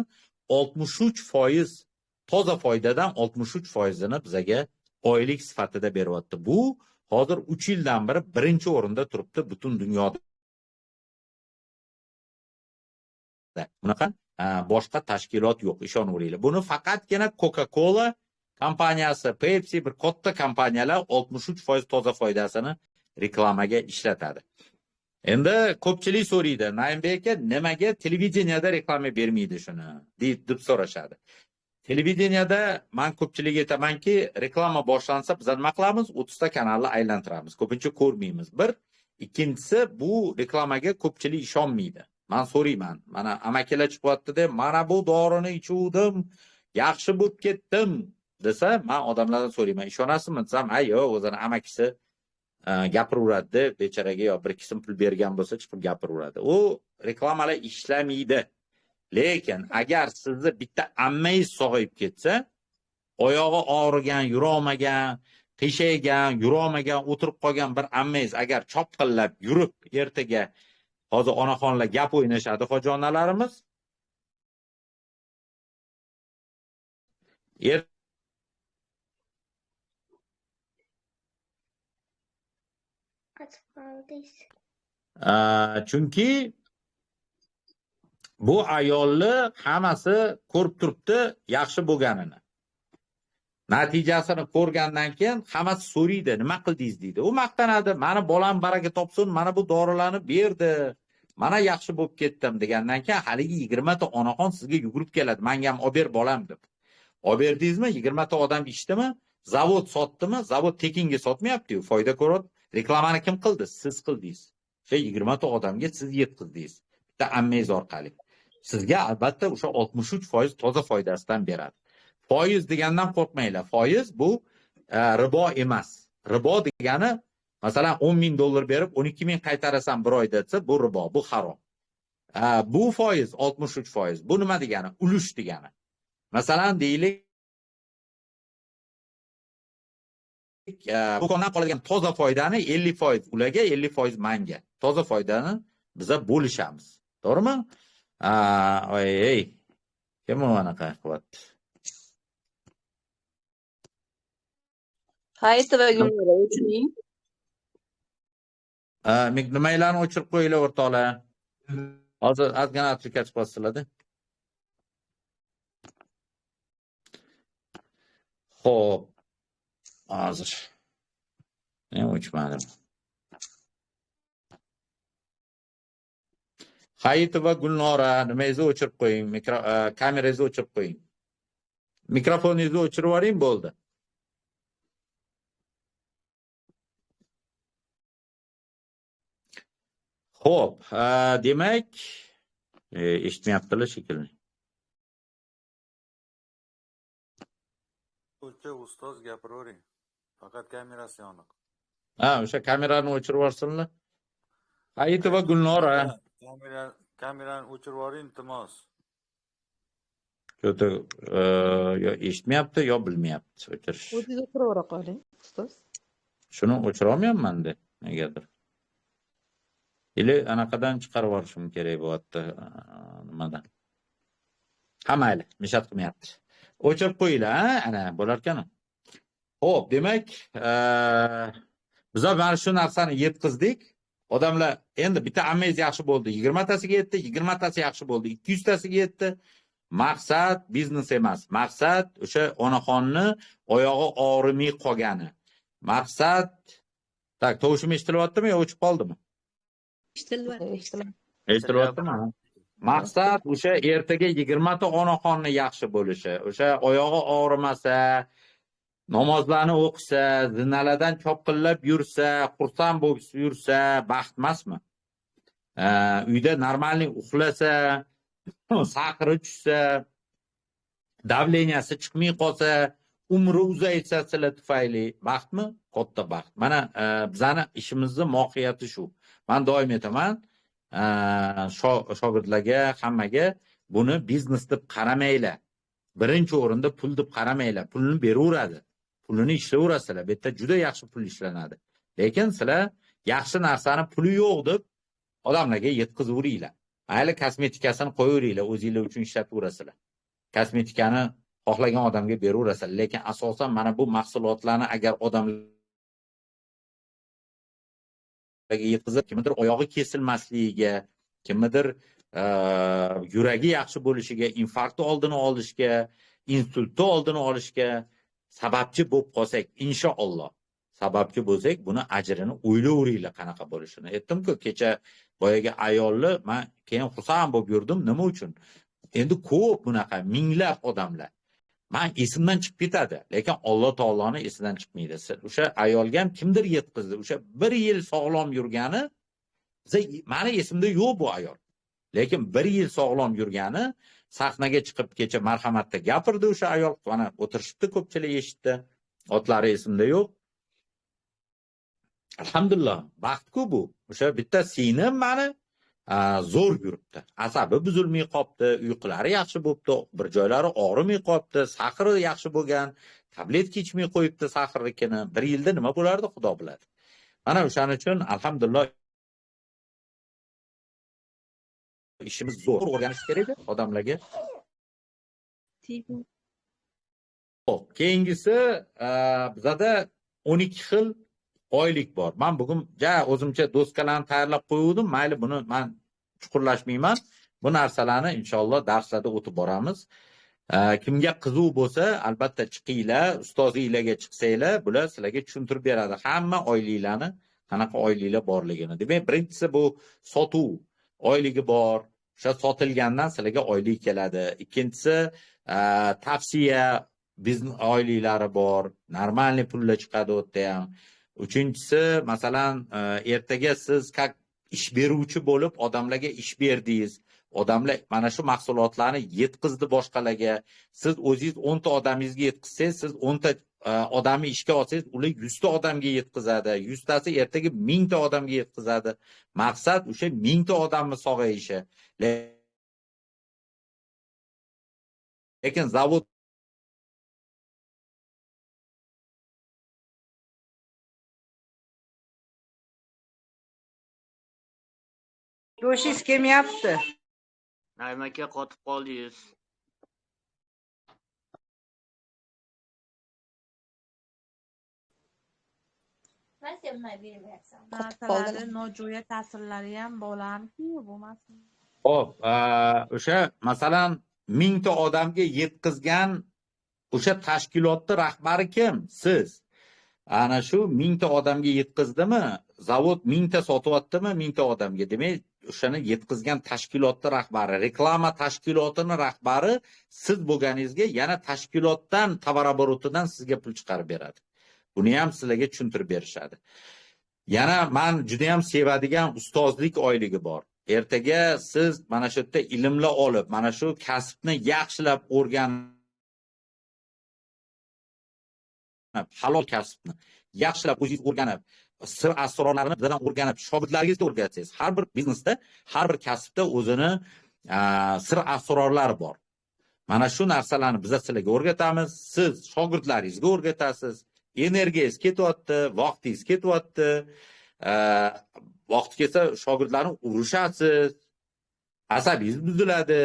63% toza foydadan 63%ini bizaga oylik sifatida beryapti. Bu hozir 3 yildan beri birinchi o'rinda turibdi butun dunyoda. Bunaqa boshqa tashkilot yo'q, ishonaveringlar. Buni faqatgina Coca-Cola kompaniyasi, Pepsi bir katta kompaniyalar 63% toza foydasini reklamaga ishlatadi. Endi ko'pchilik so'raydi, Naimbek aka nimaga televideniyada reklama bermaydi shuni deb so'rashadi. Televideniyada men ko'pchilikka aytamanki, reklama boshlansa biz nima qilamiz? 30 ta kanalni aylantiramiz. Ko'pincha ko'rmaymiz. Bir, ikkinchisi bu reklamaga ko'pchilik ishonmaydi. Men so'rayman, mana amakilar chiqyapti-da, mana bu dorini ichuvdim, yaxshi bo'lib ketdim desa, men odamlardan so'rayman, ishonasizmi desam, ha yo'q, o'zini amakisi gapiraveradi, becharaga yo bir ikkisin pul bergan bo'lsa chiqib gapiraveradi. U reklamalar ishlamaydi. Lekin agar sizni bitta ammangiz sog'ayib ketsa, oyog'i og'rigan, yurolmagan, qiyshaygan, yurolmagan, o'tirib qolgan bir ammangiz agar chopqillab yurib ertaga, hozir onaxonlar gap o'ynashadi, hoji onalarimiz. Chunki bu ayolni hammasi ko'rib turibdi yaxshi bo'lganini. Natijasini ko'rgandan keyin hammasi so'raydi, nima qildingiz deydi. U maqtanadi, mani bolam baraka topsin, mana bu dorilarni berdi, mana yaxshi bo'lib ketdim degandan keyin haligi 20 ta onaxon sizga yugurib keladi, menga ham olib ber bolam deb. Olib berdingizmi, 20 ta odam ichdimi, zavod sotdimi, zavod tekinga sotmayapti-yu, foyda ko'rib, reklamani kim qildi? Siz qildingiz. O'sha 20 ta odamga siz yetkazdingiz. Bitta ammangiz orqali. Sizga albatta o'sha 63% toza foydasidan beradi. Foiz degandan qo'rqmanglar. Foiz bu ribo emas. Ribo degani, masalan, 10 ming dollar berib 12 ming qaytarasan bir oyda desa, bu ribo, bu harom. Bu foiz 63%. Bu nima degani? Ulush degani. Masalan, deylik, do'kondan qoladigan toza foydani 50% ularga, 50% manga. Toza foydani biza bo'lishamiz. To'g'rimi? Oy, kim u anaqa qilyapti? Hayitova Gulnora o'chiring. Nimalarni o'chirib qo'yinglar o'rtoqlar. Hozir ozgina отвлекать qilasizlar-da. Xo'p. Hozir. Ne o'chmadim. Hayitova Gulnora, nimangizni o'chirib qo'ying, kamerangizni o'chirib qo'ying. Mikrofoningizni o'chirib yuboring, bo'ldi. Xo'p, demak, eshitmayaptilar shekilli. O'cha ustoz gapiravering. Faqat kamerasi yoniq. Ha, o'sha kamerani o'chirib yuborsinlar. Hayitova Gulnora. Kamerani o'chirib yuboring, iltimos. Cho'ta yo eshitmayapti, yo bilmayapti o'chirish. O'zingiz o'chirib yubora qoling, ustoz. Shuni o'chira olmayapman-da, negadir. Ili anaqadan chiqarib yuborishim kerak bo'lyapti, nimadan. Ha, mayli, mishat qilmayapti. O'chirib qo'yinglar, ha, ana bo'lar ekan. Xo'p, demak, bizlar mana shu narsani yetkazdik. Odamlar endi bitta ammangiz yaxshi bo'ldi, 20 tasiga yetdi, 20 tasi yaxshi bo'ldi, 200 tasiga yetdi. Maqsad biznes emas. Maqsad o'sha onaxonni oyog'i og'rimay qolgani. Maqsad, tak, tovushim eshitilyaptimi yo o'chib qoldimi? Eshitilyapti. Eshitilyaptimi? Maqsad o'sha ertaga 20 ta onaxonni yaxshi bo'lishi, o'sha oyog'i og'rimasa, namozlarni o'qisa, zinalardan chopqillab yursa, xursand bo'lib yursa, baxt emasmi? Uyda normalniy uxlasa, saqri tushsa, davleniyasi chiqmay qolsa, umri uzaysa sizlar tufayli baxtmi? Katta baxt. Mana bizani ishimizni mohiyati shu. Men doim aytaman, shogirdlarga, hammaga buni biznes deb qaramanglar. Birinchi o'rinda pul deb qaramanglar. Pulni beraveradi. Pulini ishlayverasizlar. Bu yerda juda yaxshi pul ishlanadi. Lekin sizlar yaxshi narsani puli yo'q deb odamlarga yetkazaveringlar. Mayli kosmetikasini qo'yaveringlar, o'zinglar uchun ishlataverasizlar. Kosmetikani xohlagan odamga beraverasizlar, lekin asosan mana bu mahsulotlarni agar odamlarga yetkazib, kimnidir oyog'i kesilmasligiga, kimnidir yuragi yaxshi bo'lishiga, infarktni oldini olishga, insultni oldini olishga sababchi bo'lib qolsak, inshaalloh sababchi bo'lsak, buni ajrini o'ylayveringlar qanaqa bo'lishini. Aytdim-ku, kecha boyagi ayolni men keyin xursand bo'lib yurdim. Nima uchun? Endi ko'p bunaqa minglab odamlar. Men esimdan chiqib ketadi, lekin Alloh taoloni esidan chiqmaydi. O'sha ayolga ham kimdir yetkazdi. O'sha bir yil sog'lom yurgani, meni esimda yo'q bu ayol. Lekin bir yil sog'lom yurgani sahnaga chiqib kecha marhamatda gapirdi o'sha ayol. Mana o'tirishibdi, ko'pchilik eshitdi. Otlari esimda yo'q. Alhamdulillah, baxt-ku bu. O'sha bitta singlim meni zo'r yuribdi. Asabi buzilmay qopti, uyqulari yaxshi bo'pti, bir joylari og'rimay qopti, saxri yaxshi bo'lgan, tabletka ichmay qo'yibdi saxrnikini. Bir yilda nima bo'lardi, Xudo biladi. Mana o'shaning uchun alhamdulillah ishimiz zo'r, o'rganish kerak odamlarga. Xo'p, keyingisi bizada 12 xil oylik bor. Men bugun ja o'zimcha doskalarni tayyorlab qo'yuvdim. Mayli, buni men chuqurlashmayman. Bu narsalarni inshaalloh darslarda o'tib boramiz. Kimga qiziq bo'lsa, albatta chiqinglar, ustozinglarga chiqsanglar, bular sizlarga tushuntirib beradi hamma oyliklarni, qanaqa oyliklar borligini. Demak, birinchisi bu sotuv oyligi bor. O'sha sotilgandan sizlarga oylik keladi. Ikkinchisi tavsiya biznes oyliklari bor. Normalniy pullar chiqadi u yerda ham. Uchinchisi, masalan, ertaga siz kak ish beruvchi bo'lib odamlarga ish berdingiz. Odamlar mana shu mahsulotlarni yetkazdi boshqalarga. Siz o'zingiz 10 ta odamingizga yetkazsangiz, siz 10 ta odamni ishga olsangiz, ular 100 ta odamga yetkazadi. 100 tasi ertaga 1000 ta odamga yetkazadi. Maqsad o'sha 1000 ta odamni sog'ayishi. Lekin zavod Qo'shingiz kelmayapti. Naim aka, qotib qoldingiz. Narsalarni nojo'ya ta'sirlari ham bo'larmi, bo'lmasmi? Xo'p, o'sha masalan 1000 ta odamga yetkazgan o'sha tashkilotning rahbari kim? Siz. Ana shu 1000 ta odamga yetkazdimi? Zavod 1000 ta sotyaptimi 1000 ta odamga? Demak, o'shani yetkazgan tashkilotning rahbari, reklama tashkilotining rahbari siz bo'lganingizga yana tashkilotdan, tovar-oborotidan sizga pul chiqarib beradi. Buni ham sizlarga tushuntirib berishadi. Yana men juda ham sevadigan ustozlik oyligi bor. Ertaga siz mana shu yerda ilmlar olib, mana shu kasbni yaxshilab o'rganib, halol kasbni yaxshilab o'zingiz o'rganib, sir asrorlarini bizdan o'rganib, shogirdlaringizga o'rgatsangiz, har bir biznesda, har bir kasbda o'zini sir asrorlari bor. Mana shu narsalarni biz sizlarga o'rgatamiz, siz shogirdlaringizga o'rgatasiz. Energiyangiz ketyapti, vaqtingiz ketyapti. Vaqti kelsa shogirdlarni urushasiz, asabingiz buziladi.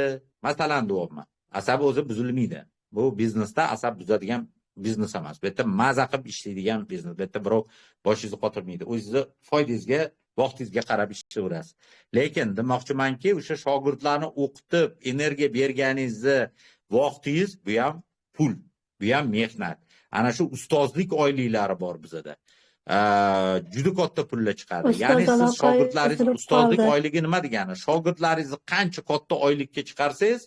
Masalan, deyapman. Asab o'zi buzilmaydi. Bu biznesda asab buzadigan biznes emas. Bu yerda maza qilib ishlaydigan biznes. Bu yerda birov boshingizni qotirmaydi. O'zingizni foydangizga, vaqtingizga qarab ishlayverasiz. Lekin demoqchimanki, o'sha shogirdlarni o'qitib, energiya berganingizni vaqtingiz, bu ham pul, bu ham mehnat. Ana shu ustozlik oyliklari bor bizada. Juda katta pullar chiqadi. Ya'ni siz shogirdlaringiz ustozlik oyligi nima degani? Shogirdlaringizni qancha katta oylikka chiqarsangiz,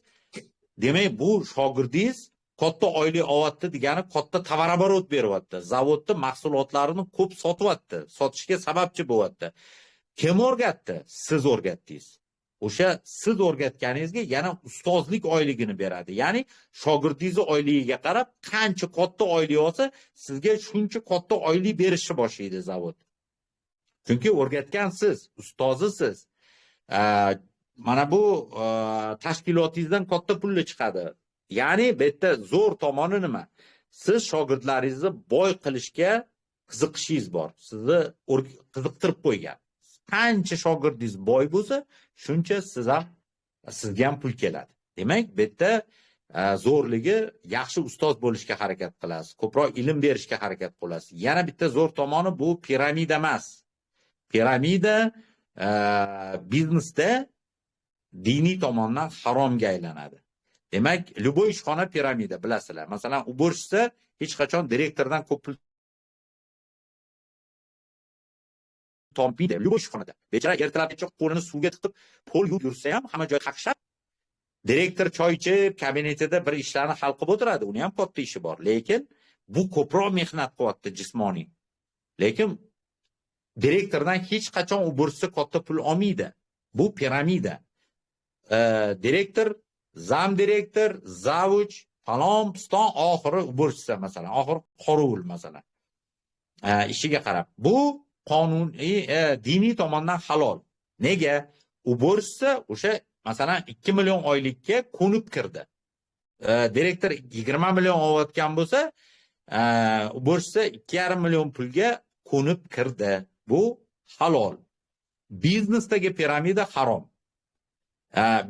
demak bu shogirdingiz katta oylik olyapti degani katta tovar-oborot beryapti. Zavodda mahsulotlarini ko'p sotyapti, sotishga sababchi bo'lyapti. Kim o'rgatdi? Siz o'rgatdingiz. O'sha siz o'rgatganingizga yana ustozlik oyligini beradi. Ya'ni shogirdingizni oyligiga qarab qancha katta oylik olsa, sizga shuncha katta oylik berishni boshlaydi zavod. Chunki o'rgatgan siz, ustozisiz. Mana bu tashkilotingizdan katta pulli chiqadi. Ya'ni bu yerda zo'r tomoni nima? Siz shogirdlaringizni boy qilishga qiziqishingiz bor. Sizni qiziqtirib qo'ygan. Qancha shogirdingiz boy bo'lsa, shuncha siz ham, sizga ham pul keladi. Demak, bu yerda zo'rligi yaxshi ustoz bo'lishga harakat qilasiz, ko'proq ilm berishga harakat qilasiz. Yana bitta zo'r tomoni, bu piramida emas. Piramida biznesda diniy tomondan haromga aylanadi. Demak, любой ishxona piramida, bilasizlar. Masalan, уборщица hech qachon direktordan ko'p pul topmaydi. Любой ishxonada. Bechora ertalabgacha qo'lini suvga tiqib, pol yuvib yursa ham hamma joy qaqshab, direktor choy ichib, kabinetida bir ishlarni hal qilib o'tiradi. Uni ham katta ishi bor. Lekin bu ko'proq mehnat qilyapti jismoniy. Lekin direktordan hech qachon уборщица katta pul olmaydi. Bu piramida. Direktor, zam direktor, zavuch, falon, piston, oxiri уборщица masalan, oxiri qorovul masalan. Ishiga qarab. Bu qonuniy, diniy tomondan halol. Nega? Уборщица o'sha masalan 2 million oylikka ko'nib kirdi. Direktor 20 million olayotgan bo'lsa, уборщица 2,5 million pulga ko'nib kirdi. Bu halol. Biznesdagi piramida harom.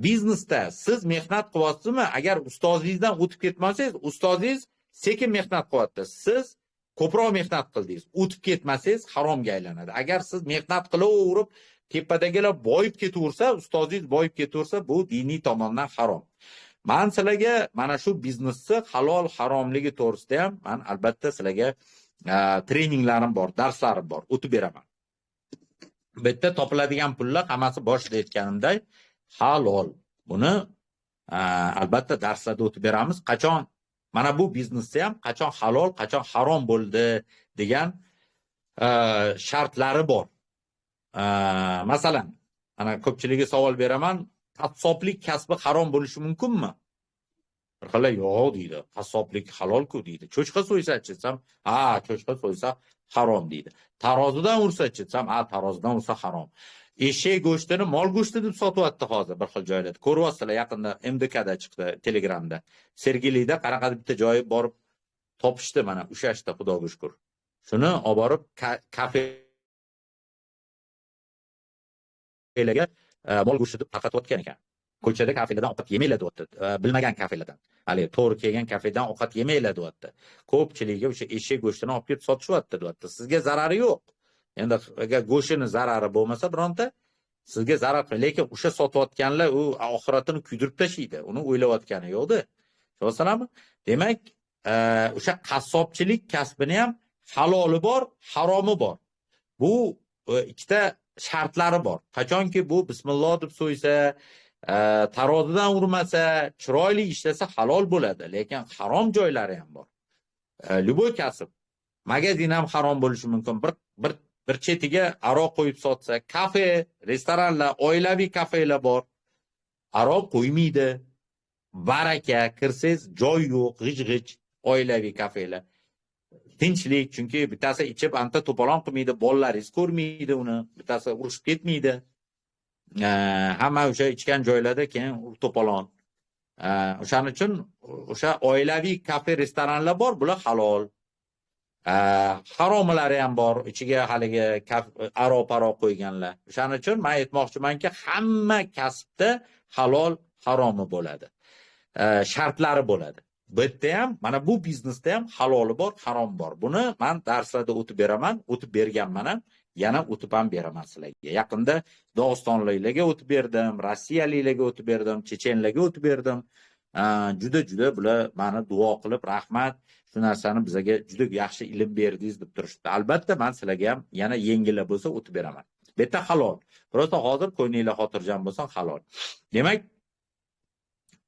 Biznesda siz mehnat qilyapsizmi? Agar ustozingizdan o'tib ketmasangiz, ustozingiz sekin mehnat qilyapti. Siz ko'proq mehnat qildingiz. O'tib ketmasangiz haromga aylanadi. Agar siz mehnat qilaverib, tepadagilar boyib ketaversa, ustozingiz boyib ketaversa, bu diniy tomondan harom. Men sizlarga mana shu biznesni halol haromligi to'g'risida ham men albatta sizlarga treninglarim bor, darslarim bor, o'tib beraman. Bu yerda topiladigan pullar hammasi boshida aytganimdek halol. Buni albatta darslarda o'tib beramiz. Qachon mana bu biznesda ham qachon halol, qachon harom bo'ldi degan shartlari bor. Masalan, ana ko'pchiligiga savol beraman, qassoblik kasbi harom bo'lishi mumkinmi? Bir xil yo'q deydi. Qassoblik halol-ku deydi. Cho'chqa so'ysa-chi desam, ha, cho'chqa so'ysa harom deydi. Tarozidan ursa-chi desam, ha, tarozidan ursa harom. Eshak go'shtini mol go'shti deb sotyapti hozir bir xil joylarda. Ko'ryapsizlar, yaqinda MDKda chiqdi, Telegramda. Sergelida qanaqadir bitta joyi borib topishdi, mana ushlashdi, xudoga shukr. Shuni olib borib kafelarga mol go'shti deb tarqatayotgan ekan. Ko'chada kafelardan ovqat yemanglar deyapti. Bilmagan kafelardan. Hali to'g'ri kelgan kafedan ovqat yemanglar deyapti. Ko'pchiligiga o'sha eshak go'shtini olib kelib sotishyapti deyapti. Sizga zarari yo'q. Endi agar go'shtini zarari bo'lmasa bironta sizga zarar qilmaydi. Lekin o'sha sotayotganlar u oxiratini kuydirib tashlaydi. Uni o'ylayotgani yo'qda. Tushunyapsizlarmi? Demak, o'sha qassobchilik kasbini ham haloli bor, haromi bor. Bu ikkita shartlari bor. Qachonki bu bismillah deb so'ysa, tarozidan urmasa, chiroyli ishlasa halol bo'ladi, lekin harom joylari ham bor. Любой kasb, magazin ham harom bo'lishi mumkin. Bir chetiga aroq qo'yib sotsa, kafe, restoranlar, oilaviy kafelar bor. Aroq qo'ymaydi. Baraka, kirsangiz joy yo'q, g'ij-g'ij oilaviy kafelar. Tinchlik, chunki bittasi ichib anta to'polon qilmaydi, bolalaringiz ko'rmaydi uni, bittasi urushib ketmaydi. Hamma o'sha ichgan joylarda keyin to'polon. O'shaning uchun o'sha oilaviy kafe, restoranlar bor, bular halol. Haromlari ham bor, ichiga haligi aroq-paroq qo'yganlar. O'shaning uchun men aytmoqchimanki, hamma kasbda halol, haromi bo'ladi. Shartlari bo'ladi. Bu yerda ham, mana bu biznesda ham haloli bor, harom bor. Buni men darslarda o'tib beraman, o'tib berganman ham, yana o'tib ham beraman sizlarga. Yaqinda Dog'istonliklarga o'tib berdim, rossiyaliklarga o'tib berdim, chechenlarga o'tib berdim. Juda bular meni duo qilib, rahmat, shu narsani bizga juda yaxshi ilm berdingiz deb turishdi. Albatta men sizlarga ham yana yengillar bo'lsa o'tib beraman. Bu yerda halol. Просто hozir ko'ngillar xotirjam bo'lsin, halol. Demak,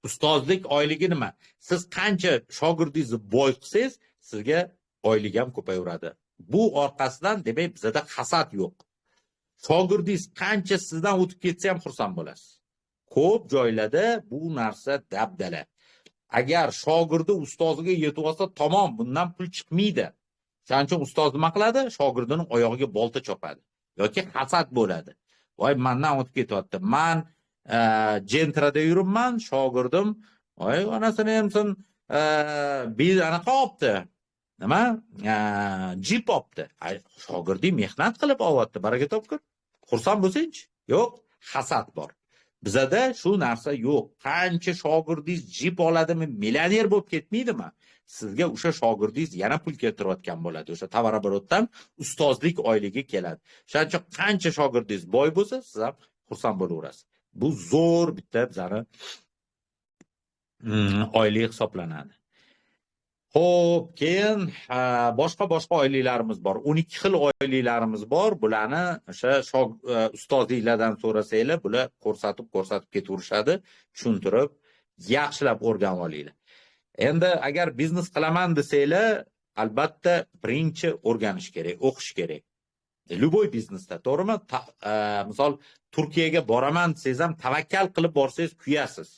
ustozlik oyligi nima? Siz qancha shogirdingizni boy qilsangiz, sizga oylik ham ko'payaveradi. Bu orqasidan demak bizda hasad yo'q. Shogirdingiz qancha sizdan o'tib ketsa ham xursand bo'lasiz. Ko'p joylarda bu narsa dabdala. Agar shogirdi ustoziga yetib olsa, tamom, bundan pul chiqmaydi. Shuning uchun ustoz nima qiladi? Shogirdining oyog'iga bolta chopadi yoki hasad bo'ladi. Voy, mendan o'tib ketyapti. Men Gentrada yuribman, shogirdim, voy, onasini emsin, Bir anaqa olibdi. Nima? Jip olibdi. Shogirding mehnat qilib olyapti, baraka topkur. Xursand bo'lsangchi? Yo'q, hasad bor. Bizada shu narsa yo'q. Qancha shogirdingiz jip oladimi, millioner bo'lib ketmaydimi? Sizga o'sha shogirdingiz yana pul keltirayotgan bo'ladi. O'sha tovar-оборотdan ustozlik oyligi keladi. Shuning uchun qancha shogirdingiz boy bo'lsa, siz ham xursand bo'laverasiz. Bu zo'r bitta bizani oylik hisoblanadi. Xo'p, keyin boshqa oyliklarimiz bor. 12 xil oyliklarimiz bor. Bularni o'sha ustozliklardan so'rasanglar, bular ko'rsatib ketaverishadi, tushuntirib, yaxshilab o'rganib olinglar. Endi agar biznes qilaman desanglar, albatta birinchi o'rganish kerak, o'qish kerak. Любой biznesda, to'g'rimi? Misol Turkiyaga boraman desangiz ham tavakkal qilib borsangiz kuyasiz.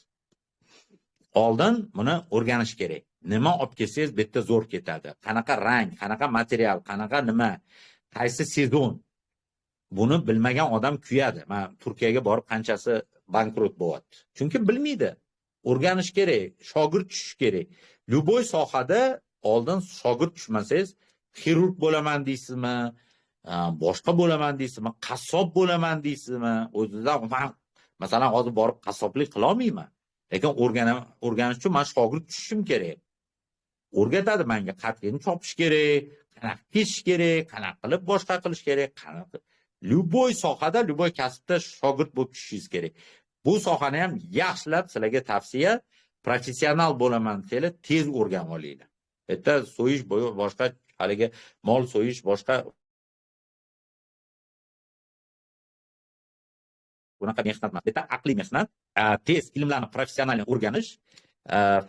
Oldin buni o'rganish kerak. Nima olib kelsangiz bu yerda zo'r ketadi. Qanaqa rang, qanaqa material, qanaqa nima, qaysi sezon. Buni bilmagan odam kuyadi. Mana Turkiyaga borib qanchasi bankrot bo'lyapti. Chunki bilmaydi. O'rganish kerak, shogird tushish kerak. Любой sohada oldin shogird tushmasangiz, xirurg bo'laman deysizmi, boshqa bo'laman deysizmi, qassob bo'laman deysizmi, o'zidan masalan hozir borib qassoblik qila olmayman. Lekin o'rganish uchun men shogird tushishim kerak. O'rgatadi menga qatqini chopish kerak, qanaqa kesish kerak, qanaqa qilib boshqa qilish kerak, qanaqa. Любой sohada, любой kasbda shogird bo'lib tushishingiz kerak. Bu sohani ham yaxshilab sizlarga tavsiya, professional bo'laman desanglar, tez o'rganib olinglar. Bitta so'yish, boshqa haligi mol so'yish, boshqa bunaqa mehnat emas. Bitta aqliy mehnat, tez ilmlarni professional o'rganish,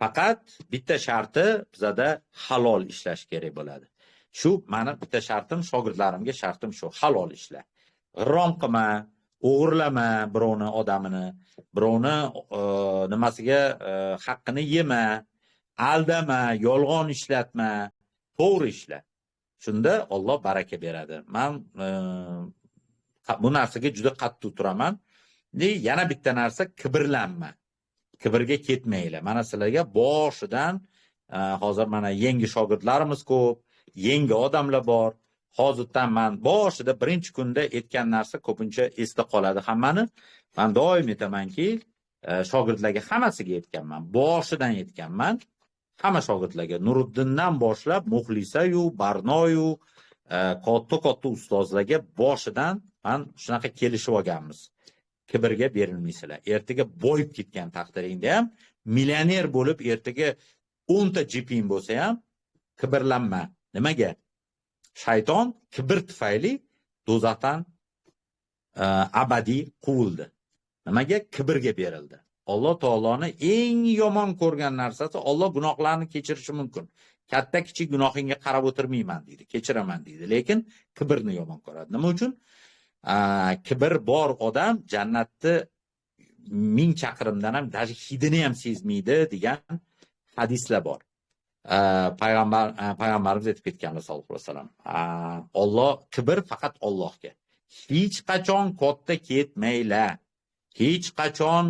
faqat bitta sharti bizada halol ishlash kerak bo'ladi. Shu meni bitta shartim, shogirdlarimga shartim shu, halol ishla. G'irrom qilma, o'g'irlama birovni odamini, birovni nimasiga haqqini yema, aldama, yolg'on ishlatma, to'g'ri ishla. Shunda Alloh baraka beradi. Men bu narsaga juda qattiq turaman. Yana bitta narsa, kibrlanma. Kibrga ketmanglar. Mana sizlarga boshidan hozir mana yangi shogirdlarimiz ko'p, yangi odamlar bor. Hozirdan men boshida birinchi kunda aytgan narsa ko'pincha esda qoladi hammani. Men doim aytamanki, shogirdlarga hammasiga aytganman, boshidan aytganman. Hamma shogirdlarga Nuriddindan boshlab Muxlisa-yu, Barnoyu, katta-katta ustozlarga boshidan men shunaqa kelishib olganmiz. Kibrga berilmaysizlar. Ertaga boyib ketgan taqdiringda ham, millioner bo'lib ertaga 10 ta jiping bo'lsa ham kibrlanma. Nimaga? Shayton kibr tufayli do'zaxdan abadiy quvildi. Nimaga? Kibrga berildi. Alloh taoloni eng yomon ko'rgan narsasi, Alloh gunohlarni kechirishi mumkin. Katta kichik gunohingga qarab o'tirmayman deydi, kechiraman deydi, lekin kibrni yomon ko'radi. Nima uchun? Kibr bor odam jannatni 1000 chaqirimdan ham, даже hidini ham sezmaydi degan hadislar bor. Payg'ambarimiz aytib ketganlar sollallohu alayhi vasallam. Alloh kibr faqat Allohga. Hech qachon katta ketmanglar. Hech qachon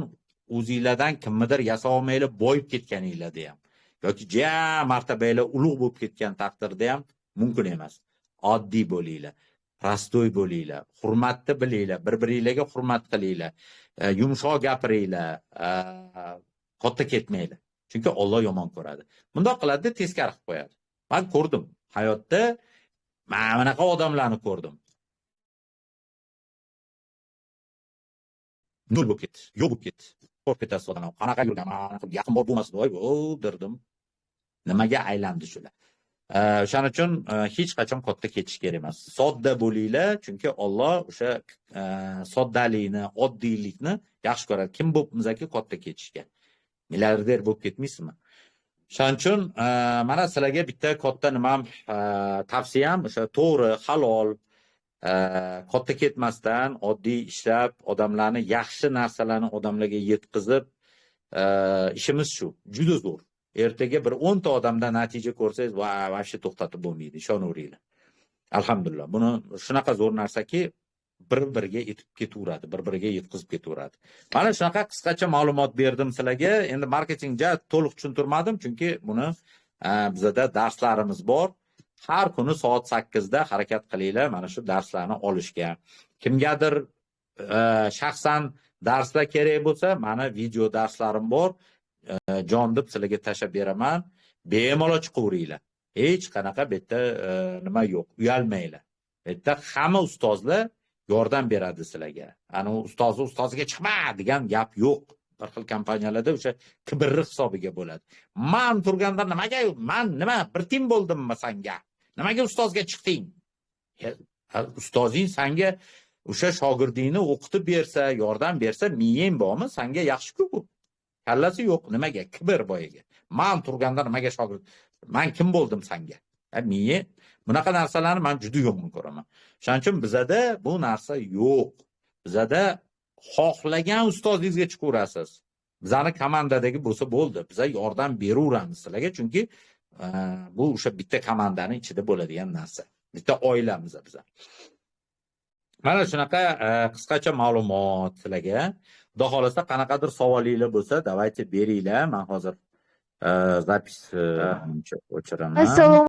o'zinglardan kimnidir yasaolmanglar, boyib ketganinglarda ham yoki ja martabanglar ulug' bo'lib ketgan taqdirda ham mumkin emas. Oddiy bo'linglar, prostoy bo'linglar, hurmatni bilinglar, bir-biringlarga hurmat qilinglar, yumshoq gapiringlar, katta ketmanglar. Chunki Alloh yomon ko'radi. Bundoq qiladi, teskari qilib qo'yadi. Men ko'rdim, hayotda mana bunaqa odamlarni ko'rdim. Nol bo'lib ketdi, yo'q bo'lib ketdi. Qo'rqib ketasiz odamlar. Qanaqa yurgan, yaqin borib bo'lmasin, voy, derdim. Nimaga aylandi shular? O'shaning uchun hech qachon katta ketish kerak emas. Sodda bo'linglar, chunki Alloh o'sha soddalikni, oddiylikni yaxshi ko'radi. Kim bo'libmizki katta ketishga? Milliarder bo'lib ketmaysizmi? O'shaning uchun mana sizlarga bitta katta nimam tavsiyam, o'sha to'g'ri, halol, katta ketmasdan oddiy ishlab, odamlarni yaxshi narsalarni odamlarga yetkazib, ishimiz shu. Juda zo'r. Ertaga bir 10 ta odamdan natija ko'rsangiz, va vahshiy to'xtatib bo'lmaydi, ishonaveringlar. Alhamdulillah. Buni shunaqa zo'r narsaki, Bir biriga yetib ketaveradi, bir biriga yetkazib ketaveradi. Mana shunaqa qisqacha ma'lumot berdim sizlarga. Endi marketing ja to'liq tushuntirmadim, chunki buni bizada darslarimiz bor. Har kuni soat 8 da harakat qilinglar mana shu darslarni olishga. Kimgadir shaxsan darslar kerak bo'lsa, mani video darslarim bor, jon deb sizlarga tashlab beraman, bemalol chiqaveringlar. Hech qanaqa bu yerda nima yo'q, uyalmanglar. Bu yerda hamma ustozlar yordam beradi sizlarga. Ani ustozi ustoziga chiqma degan gap yo'q. Bir xil kompaniyalarda o'sha kibrni hisobiga bo'ladi. Man turganda nimaga, man nima, bir tiyin bo'ldimmi sanga, nimaga ustozga chiqding? Ustozing sanga o'sha shogirdingni o'qitib bersa, yordam bersa, miyang bormi sanga, yaxshi-ku bu. Kallasi yo'q, nimaga kibr boyagi, man turganda nimaga shogird, man kim bo'ldim sanga? Miya bunaqa narsalarni man juda yomon ko'raman. Shuning uchun bizada bu narsa yo'q. Bizada xohlagan ustozingizga chiqaverasiz, bizani komandadagi bo'lsa bo'ldi, biza yordam beraveramiz sizlarga, chunki bu o'sha bitta komandani ichida bo'ladigan narsa, bitta oilamiz biza. Mana shunaqa qisqacha ma'lumot sizlarga. Xudo xohlasa, qanaqadir savolinglar bo'lsa, давайте beringlar. Man hozir запись o'chiraman. Assalomu.